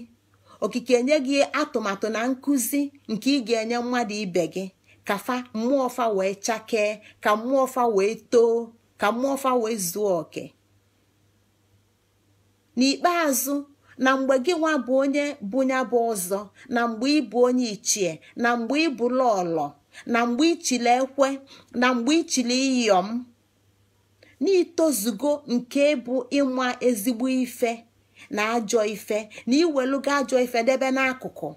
okike enye gị atụmatụ na nkụzi nke ị ga-enye mmadụ ibe gị ka fa mmụọ fa wee chakee, ka mmụọ fa wee too, ka mmụọ fa wee zuo oke. N'ikpeazụ, na mgbe gị nwa bụ onye bụ ya bụ ọzọ, na mgbe ị bụ onye ichie, na mgbe ị bụ lọlọ, na mgbe ichile ekwe, na mgbe ichile iyom, n'itozugo nke bụ ịma ezigbo ife na ajọ ife, na iwelugo ajọ ife debe n'akụkụ.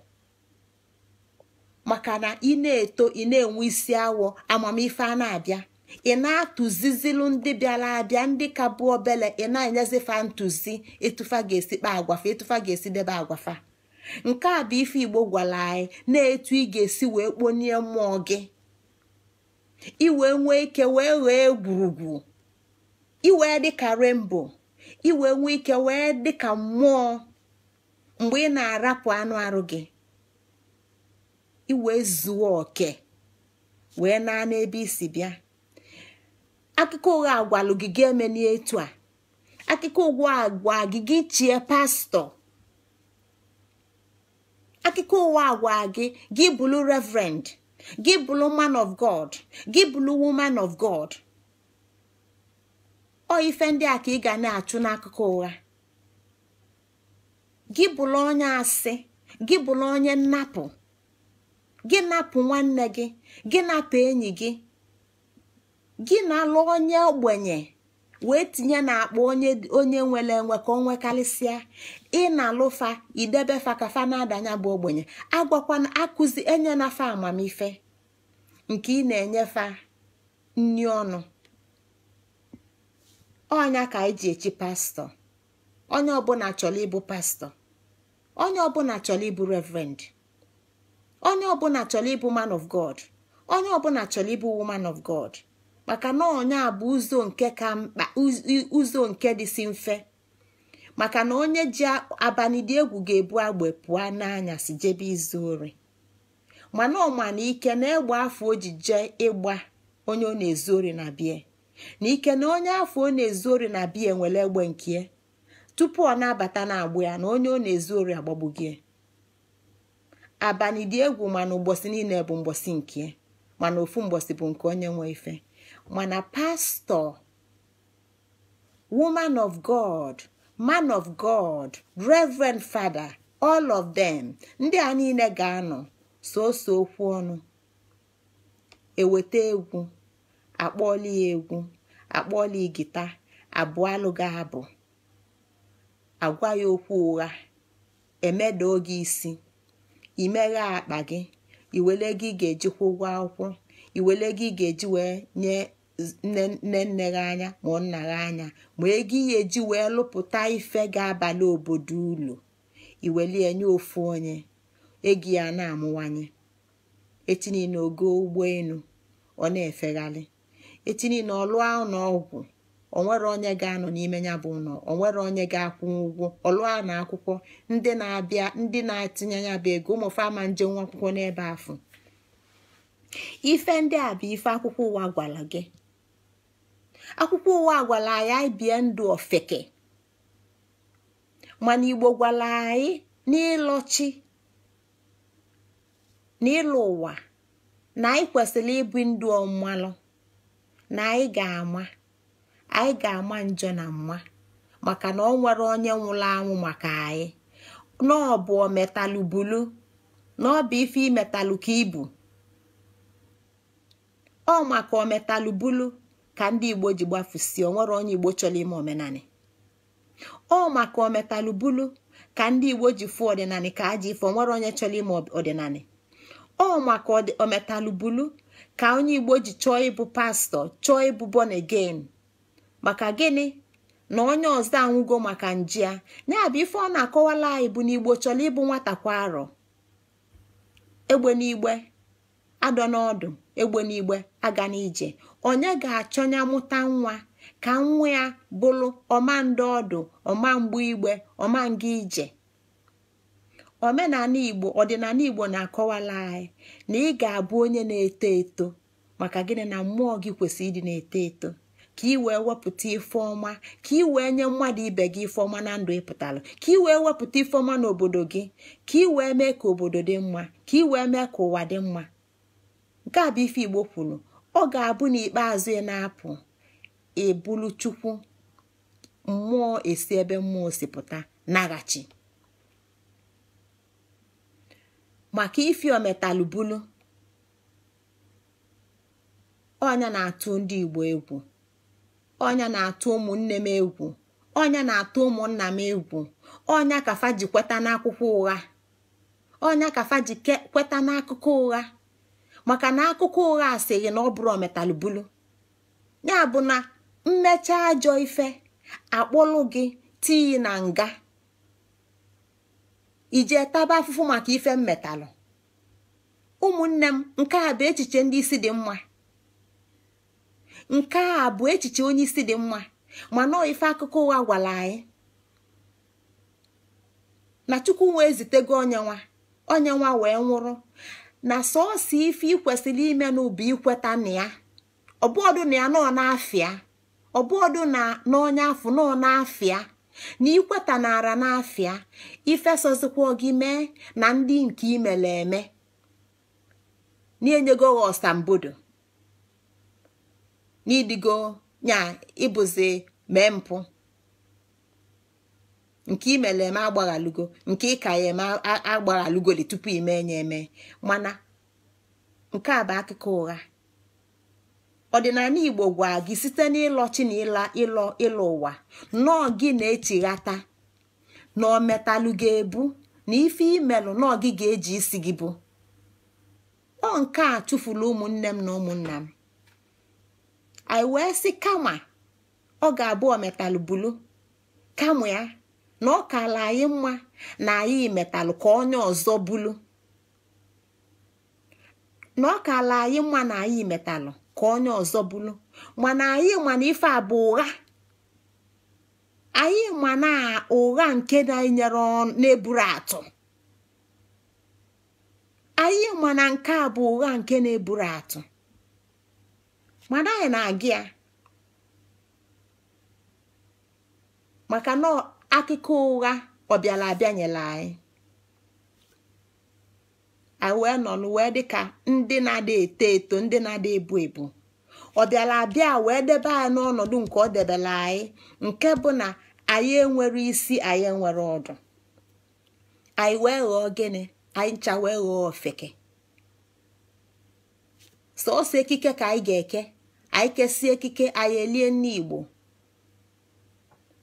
Maka na ị na-eto, ị na-enwe isi awọ, amamife a na-abịa. Ị na-atụzizilu ndị bịara abịa, ndị ka bụ obele, ị na-enyezifa ntụzi etufa ga-esi kpa agwafa, etufa ga-esi debe agwafa. Nke a bụ ife Igbo gwara anyị na-etu ị ga-esi wee kponie mmụọ gị, iwee nwee ike wee ghọọ egwurugwu, iwee dịka rainbow, iwee nwee ike wee dịka mmụọ mgbe ị na-arapụ anụ arụ gị, iwee zuo oke wee naa n'ebe isi bịa. Akụkọ ụgha agwalụ gị ga-eme n'etu a. Akụkọ ụgha agwa gị gị chie pastọ. Akụkọ ụwa agwa gị gị bụrụ reverend, gị bụrụ man of God, gị bụrụ woman of God. Ọ ife ndị a ka ị ga na-achụ n'akụkọ ụgha. Gị bụrụ onye asị, gị bụrụ onye nnapụ, gị napụ nwanne gị, gị napụ enyi gị, gị na-alụ onye ogbenye wee tinye n'akpa onye nwere enwe ka o nwekarịsịa. Ị na-alụfa idebe fa ka fa na-adanya bụ ogbenye. Agwakwana akụzi enye na fa amamife nke ị na-enyefa nni ọnụ. Ọnya ka anyị ji echi pastọ. Onye ọbụla chọrọ ịbụ pastọ, onye ọbụla chọrọ ịbụ reverend, onye ọbụla chọrọ ịbụ man of God, onye ọbụla chọrọ ịbụ woman of God. Maka na onye a bụ ụzọ nke ka mkpa, ụzọ nke dịsị mfe. Maka na onye ji abalị dị egwu ga-ebu agbe pụọ n'anyasị jebe izu ori. Mana ọ ma na ike na egbe afọ o ji jee ịgba onye ọ na-ezu ori na bie, na ike na onye afọ ọ na-ezu ori na bie nwere egbe nke tupu ọ na-abata na-agbụ ya, na onye ọ na-ezu ori agbagbugie. Abalị dị egwu mana ụbọchị niile bụ mgbọsị nke, mana ofu mgbọsị bụ nke onye nwe ife. Mana pastọ, woman of God, man of God, reverend father, all of them, ndị a niile ga-anọ soso okwu ọnụ, eweta egwu, akpọọla ya egwu, akpọọla ya gita, abụọ alụghị abụ, agwa ya okwu ụgha, emedo gị isi, imeghe akpa gị, iwele gị ga-ejikwa ụgwọ akwụkwọ, iwele gị ga-eji wee nye nne nne gị anya ma ọ nna gị anya, ma ego ya eji wee lụpụta ife ga-abalị obodo ụlọ, iwele nye ofu onye, ego ya na-amụwanye. Echi niile ogo ụgbọelu ọ na-efegharị, echi niile ọ lụọ ụlọ ọgwụ, o nwere onye ga-anọ n'ime ya bụ ụlọ, o nwere onye ga-akwụ ụgwọ, ọ lụọ na akwụkwọ, ndị na-abịa ndị na-etinye ya bụ ego, ụmụ fama nje nwa akwụkwọ n'ebe afọ. Ife ndị a bụ ife akwụkwọ ụwa gwara gị. Akwụkwọ ụwa gwara anyị anyị bie ndụ ofeke, mana Igbo gwara anyị n'ịlọchi n'ịlụ ụwa na anyị kwesịrị ibi ndụ ọmmalụ, na anyị ga-ama njọ na mma, maka na ọ nwere onye nwụrụ anwụ maka anyị, na ọ bụ ometalụ bulu, na ọ bụ ife imetalụ ka ibu. Ọ maka ometalụ bulu ka ndị Igbo ji gbafusi, o nwere onye Igbo chọrọ ime omenanị. Ọ maka ometalụ bulu ka ndị Igbo ji fụ ọdịnanị ka aja ife, o nwere onye chọrọ ime ọdịnanị. Ọ maka ometalubulu ka onye Igbo ji chọọ ịbụ pastọ, chọọ ịbụ born again. Maka gịnị? Na onye ọzọ anwụgo maka nji ya. Ya bụ ife ọ na-akọwala anyị bụ na Igbo chọrọ ịbụ nwata kwa arọ. Egbe n'igbe adọ n'ọdụ, egbe n'igbe aga n'ije. Onye ga-achọ ya mụta nwa ka nwa ya bụrụ ọma ndị ọdụ, ọma mgbe igbe, ọma nga ije. Omenala Igbo, ọdịnala Igbo na-akọwala anyị na ị ga-abụ onye na-eto eto. Maka gịnị? Na mmụọ gị kwesịrị ịdị na-eto eto ka ị wee wepụta ife ọma, ka ị wee nye mmadụ ibe gị ife ọma na ndụ ịpụtalụ, ka ị wee wepụta ife ọma n'obodo gị, ka ị wee mee ka obodo dị mma, ka ị wee mee ka ụwa dị mma. Nke a bụ ife Igbo kwuru. Ọ ga-abụ n'ikpeazụ ị na-apụ ebulu Chukwu, mmụọ esi ebe mmụọ si pụta naghachi. Maka ife ometalubulu, ọnya na-atụ ndị Igbo egwu, ọnya na-atụ ụmụnne m egwu, ọnya na-atụ ụmụnna m egwu, ọnya ka fa ji kweta n'akwụkwọ ụgha, ọnya ka fa ji kweta n'akụkọ ụgha. Maka na akụkọ ụgha asịghị na ọ bụrụ ometalubulu. Ya bụ na mmecha ajọ ife akpọlụ gị tii na nga, ije taba afụfụ maka ife mmetalụ. Ụmụnne m, nke a bụ echiche ndị isi dị mma. Nke a bụ echiche onye isi dị mma. Mana ife akụkọ ụgha gwara anyị na Chukwu wee zitego onye nwa wee nwụrụ, na sọọsọ ife ị kwesịrị ime n'ubi ikweta na ya, ọbụọdụ na ya nọ n'afịa, ọbụọdụ na n'onye afọ nọ n'afịa, na ikweta nara n'afịa, ife sọzikwa gị mee na ndị nke imele eme na-enyego gị ọsambodo n'idigo nya ịbụzi mee mpụ. Nke imele eme agbaghalugo, nke ịka ya eme agbaghalugoli tupu ime nye eme. Mana nke a bụ akụkọ ụgha. Ọdịnala Igbo gwa gị site n'ịlọchi na ịlọ ịlọ ụwa nọọ gị na-echighata na ometalụ ga-ebu na ife imelụ nọọ gị ga-eji isi gị bụ. Ọ nke a tụfuru ụmụnne m na ụmụnna m. Anyị wee sị kama ọ ga-abụ ometalụ bulu, kama ya na ọ kala anyị mma na anyị metalụ ka onye ọzọ bulu, na ọ kala anyị mma na anyị metalụ ka onye ọzọ bulu. Mana anyị ma na ife a bụ ụgha. Anyị ma na ụgha nke na-enyere na-eburu atụ. Anyị ma na nke a bụ ụgha nke na-eburu atụ. Mana anyị na-aga ya maka na akụkọ ụgha ọ bịara abịa nyere anyị. Anyị wee nọlụ wee dịka ndị na-ada eto eto, ndị na-ada ebu ebu. Ọ bịara abịa wee debe anyị n'ọnọdụ nke ọ debere anyị, nke bụ na anyị enwere isi, anyị enwere ọdụ. Anyị wee ghọọ gịnị? Anyị ncha wee ghọọ ofeke. Sọọsọ ekike ka anyị ga-eke. Anyị kesie ekike, anyị elie nne Igbo,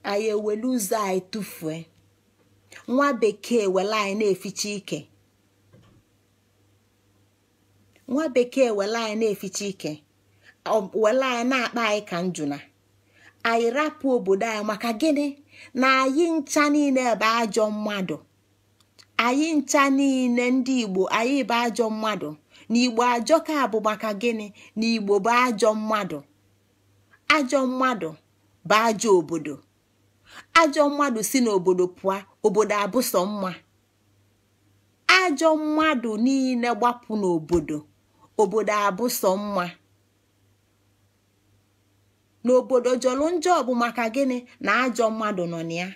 anyị ewelu ụzọ anyị tụfue. Nwa bekee wele anyị na-eficha ike. Nwa bekee wele anyị na-eficha ike, wele anyị na-akpa anyị ka njuna. Anyị rapụ obodo anyị maka gịnị? Na anyị ncha niile bụ ajọ mmadụ. Anyị ncha niile ndị Igbo, anyị bụ ajọ mmadụ. Na Igbo ajọka bụ maka gịnị? Na Igbo bụ ajọ mmadụ. Ajọ mmadụ bụ ajọ obodo. Ajọ mmadụ si n'obodo pụọ, obodo abụsọ mma. Ajọ mmadụ niile gbapụ n'obodo, obodo abụsọ mma. N'obodo jọrọ njọ bụ maka gịnị? Na ajọ mmadụ nọ na ya.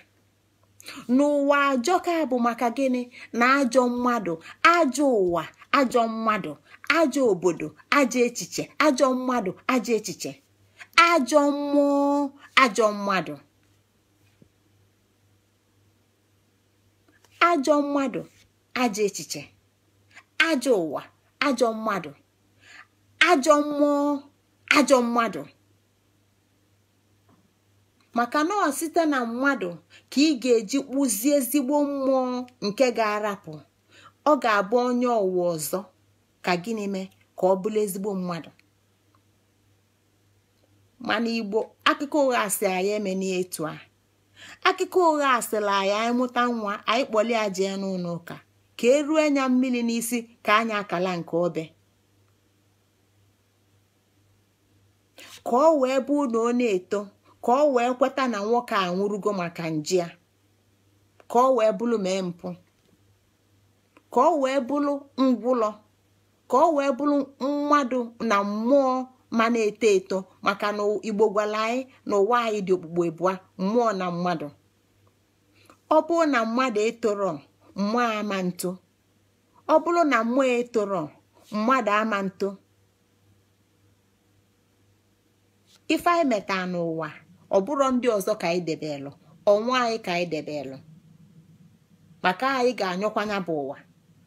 N'ụwa ajọka bụ maka gịnị? Na ajọ mmadụ, ajọ ụwa, ajọ mmadụ, ajọ obodo, ajọ echiche, ajọ mmadụ, ajọ echiche, ajọ mmụọ, ajọ mmadụ. Ajọ mmadụ, ajọ echiche, ajọ ụwa, ajọ mmadụ, ajọ mmụọ, ajọ mmadụ. Maka na ọ site na mmadụ ka ị ga-eji kpụzie ezigbo mmụọ nke ga-arapụ. Ọ ga-abụ onye ọwa ọzọ. Ka gịnị mee ka ọ bụrụ ezigbo mmadụ? Mana Igbo, akụkọ ụgha asị anyị eme n'etu a. Akụkọ ụgha asịla anyị anyị mụta nwa anyị kpọlie ya jee n'ụlọ ụka ka e ruo anya mmiri n'isi ka anyị akala nke obe, ka ọ wee bụ na ọ na-eto, ka ọ wee kweta na nwoke a nwụrụgo maka nji a, ka ọ wee bụrụ mee mpụ, ka ọ wee bụrụ ngwụlọ, ka ọ wee bụrụ mmadụ na mmụọ ma na-eto eto. Maka na Igbo gwara anyị na ụwa anyị dị okpukpu ebua, mmụọ na mmadụ. Ọ bụrụ na mmadụ etoro, mmụọ ama nto. Ọ bụrụ na mmụọ etoro, mmadụ ama nto. Ife anyị meta n'ụwa, ọ bụrụ ndị ọzọ ka anyị debelụ, ọnwa anyị ka anyị debelụ, maka anyị ga-anyọkwanya bụ ụwa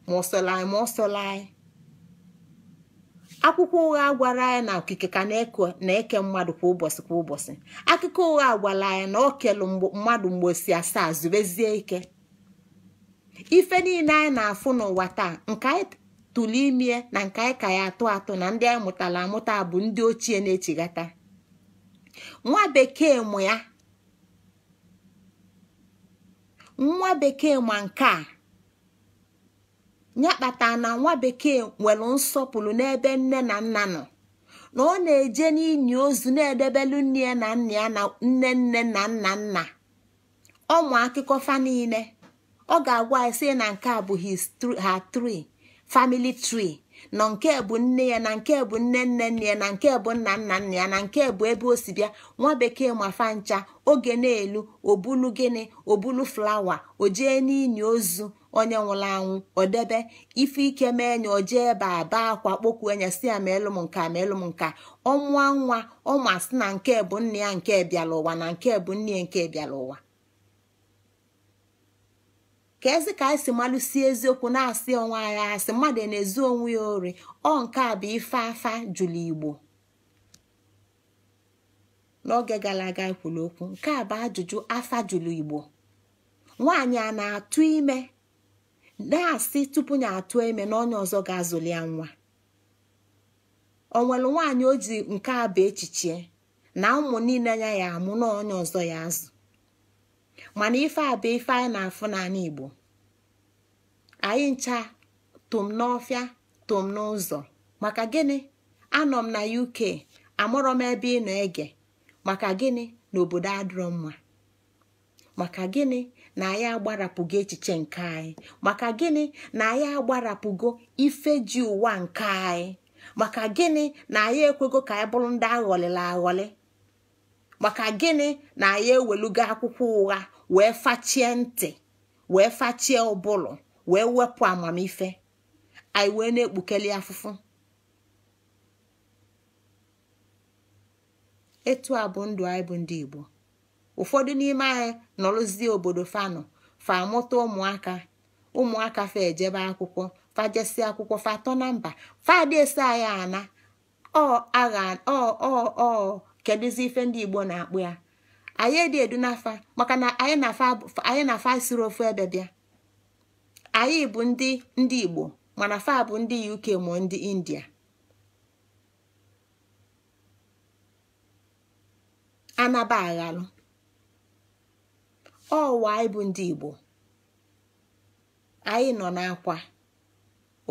ma ọ sọla anyị ma ọ sọla anyị. Akwụkwọ ụgha gwara anyị na okike ka na-eke mmadụ kwa ụbọchị kwa ụbọchị. Akụkọ ụgha gwara anyị na o kelu mmadụ mgbe si asaa zubezie ike. Ife niile anyị na-afụ n'ụwa taa, nke anyị tụrụ ime na nke anyị ka ya atụ atụ na ndị anyị mụtara amụta bụ ndị ochie na-echighata. Nwa bekee mụ ya, nwa bekee ma nke a ya kpata na nwa bekee nwere nsọpụrụ n'ebe nne na nna nọ, na ọ na-eje n'inyi ozu na-edebelu nne ya na nna ya na nne nne na nna nna. Ọmụ akụkọ fa niile ọ ga-agwa anyị sị na nke a bụ her tree, family tree, na nke bụ nne ya, na nke bụ nne nne nne ya, na nke bụ nna nna nna ya, na nke bụ ebe o si bịa. Nwa bekee ma fa ncha oge na-elu obulu gịnị, obulu flawa, o jee n'inyi ozu onye nwụrụ anwụ, o debe ife ike mee nya, o jee ebe a baa akwa kpokuo enya si ya ma elu m nka ma elu m nka. Ọmụa nwa ọma sị na nke bụ nne ya nke bịara ụwa, na nke bụ nne ya nke bịara ụwa. Ka ezi ka anyị si malụsie eziokwu na-asị onwe anyị asị, mmadụ na-ezu onwe ya ori. Ọ nke a bụ ife afa jụrụ Igbo n'oge gara aga kwuru okwu. Nke a bụ ajụjụ afa jụrụ Igbo. Nwaanyị a na-atụ ime na-asị tupu ya atụ ime na onye ọzọ ga-azụli ya nwa. O nwere nwaanyị o ji nke a bụ echiche na ụmụ niile ya ya amụ na onye ọzọ ya azụ. Mana ife a bụ ife anyị na-afụ n'ala Igbo. Anyị ncha tụm n'ọfịa, tụm n'ụzọ. Maka gịnị? Anọ m na UK, amụrọ m ebe ị nọ ege. Maka gịnị? Na obodo adịrọ mma. Maka gịnị? Na anyị agbarapụgo echiche nke anyị. Maka gịnị? Na anyị agbarapụgo ife ji ụwa nke anyị. Maka gịnị? Na anyị ekwego ka anyị bụrụ ndị aghọlịla aghọlị. Maka gịnị? Na anyị ewelugo akwụkwọ ụgha wee fachie ntị, wee fachie ụbụlụ, wee wepụ amamife. Anyị wee na-ekpukeli afụfụ. Etu a bụ ndụ anyị bụ ndị Igbo. Ụfọdụ n'ime anyị nọrụzie obodo fanọ fa amụta ụmụaka, ụmụaka fa ejebe akwụkwọ, fa jesi akwụkwọ, fa atọ na mba, fa adị esi anyị ana ọ agha ọ ọ ọ kedụzi ife ndị Igbo na-akpụ ya. Anyị edi edu n'afa maka na anyị na fa siri ofu ebe bịa. Anyị bụ ndị Igbo mana fa bụ ndị UK ma ndị India. Anaba aghalụ ọwa anyị bụ ndị Igbo. Anyị nọ n'akwa,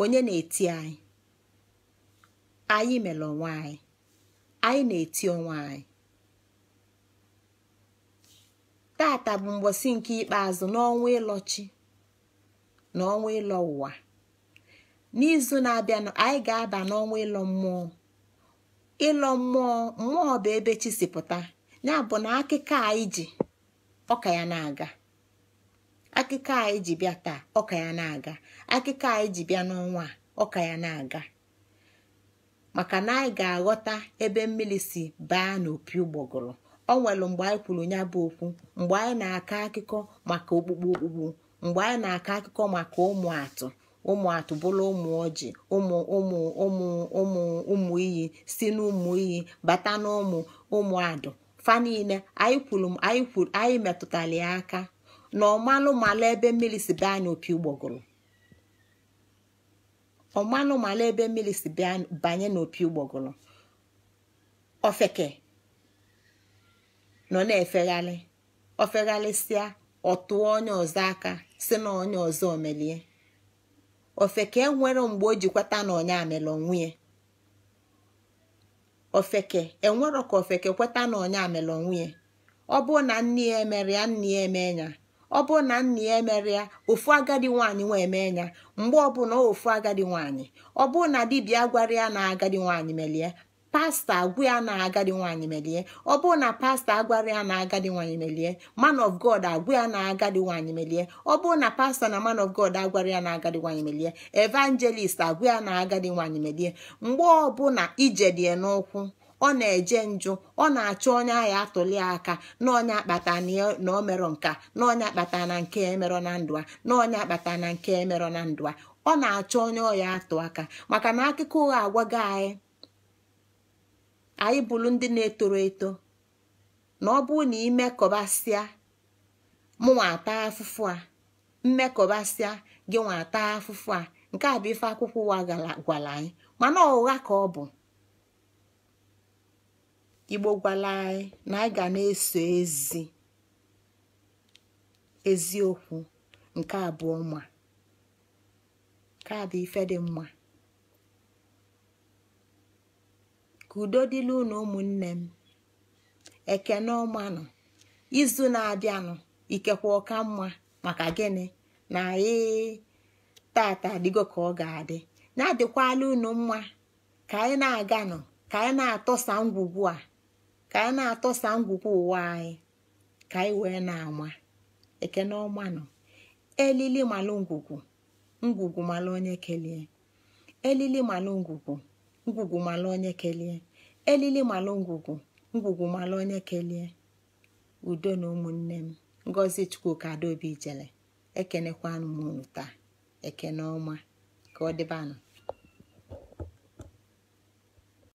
onye na-eti anyị? Anyị mere onwe anyị, anyị na-eti onwe anyị. Tata bụ mgbọsị nke ikpeazụ n'ọnwa ịlọchi na ọnwa ịlọ ụwa. N'izu na-abịa anyị ga-aba n'ọnwa ịlọ mmụọ. Ịlọ mmụọ, mmụọ bụ ebe chi si pụta. Ya bụ na akụkọ anyị ji ọka ya na-aga. Akụkọ anyị ji bịa taa ọka ya na-aga. Akụkọ anyị ji bịa n'ọnwa a ọka ya na-aga. Maka na anyị ga-aghọta ebe mmiri si baa n'opi ụgbọgụrụ. O nwere mgbe anyị kwuru ya bụ okwu, mgbe anyị na-akọ akụkọ maka okpukpu okpukpu, mgbe anyị na-akọ akụkọ maka ụmụ atụ, ụmụ atụ bụrụ ụmụ ọjị, ụmụ ụmụ ụmụ ụmụ ụmụ iyi si n'ụmụ iyi bata n'ụmụ ụmụ adụ. Fa niile anyị kwuru anyị metụtara ya aka na ọmalụ mala ebe mmiri si baa n'opi ụgbọgụrụ. Ọmanụ mala ebe mmiri si banye n'opi ụgbọgụrụ. Ofeke nọ na-efegharị, ofegharịsịa ọ tụọ onye ọzọ aka si na onye ọzọ omelie. Ofeke enwere mgbe o ji kweta na onye amela onwe ya. Ofeke enwero ka ofeke kweta na onye amela onwe ya. Ọ bụ na nne ya emere ya, nne ya eme ya. Ọ bụ na nne ya emere ya, ofu agadi nwaanyị nwe eme ya. Mgbe ọbụla ofu agadi nwaanyị, ọ bụ na dibịa gwara ya na agadi nwaanyị melie, pastọ agwa ya na agadi nwaanyị melie. Ọ bụ na pastọ agwara ya na agadi nwaanyị melie, man of God agwa ya na agadi nwaanyị melie. Ọ bụ na pastọ na man of God agwara ya na agadi nwaanyị melie, evangelist agwa ya na agadi nwaanyị melie. Mgbe ọbụla ije dị n'ụkwụ, ọ na-eje njụ, ọ na-achọ onye agha atụli aka na onye akpata na o merọ nka, na onye akpata na nke emerọ na ndụ a, na onye akpata na nke emerọ na ndụ a. Ọ na-achọ onye ọya atụ aka, maka na akụkọ ụgha agwago anyị, anyị bụrụ ndị na-etoro eto, na ọ bụrụ na imekọbasịa mụnwa ata afụfụ a, mmekọbasịa gị nwa ata afụfụ a. Nke a bụ ife akwụkwọ ụwa gwara anyị, mana ụgha ka ọ bụ. Igbo gwara anyị na anyị ga na-eso ezi eziokwu. Nke abụọ mma, nke a bụ ife dị mma. Ka udo dịla unu ụmụnne m. Ekene ọmanụ. Izu na-abịanụ ikekwe ọka mma, maka gịnị na anyị tata adịgo ka ọ ga-adị. Na-adịkwala unu mma ka anyị na-aganụ, ka anyị na-atọsa ngwugwu a, ka anyị na-atọsa ngwugwu ụwa anyị, ka anyị wee na-ama. Ekene ọmanụ. Elili malụ ngwugwu, ngwugwu malụ onye kelie. Elili malụ ngwugwu, ngwugwu malụ onye kelie. Elili malụ ngwugwu, ngwugwu malụ onye kelie. Udo na ụmụnne m. Ngozi Chukwuka Adaobi Ijele. Ekenekwanụ m unu taa. Ekene ọma. Ka ọ dịbanụ.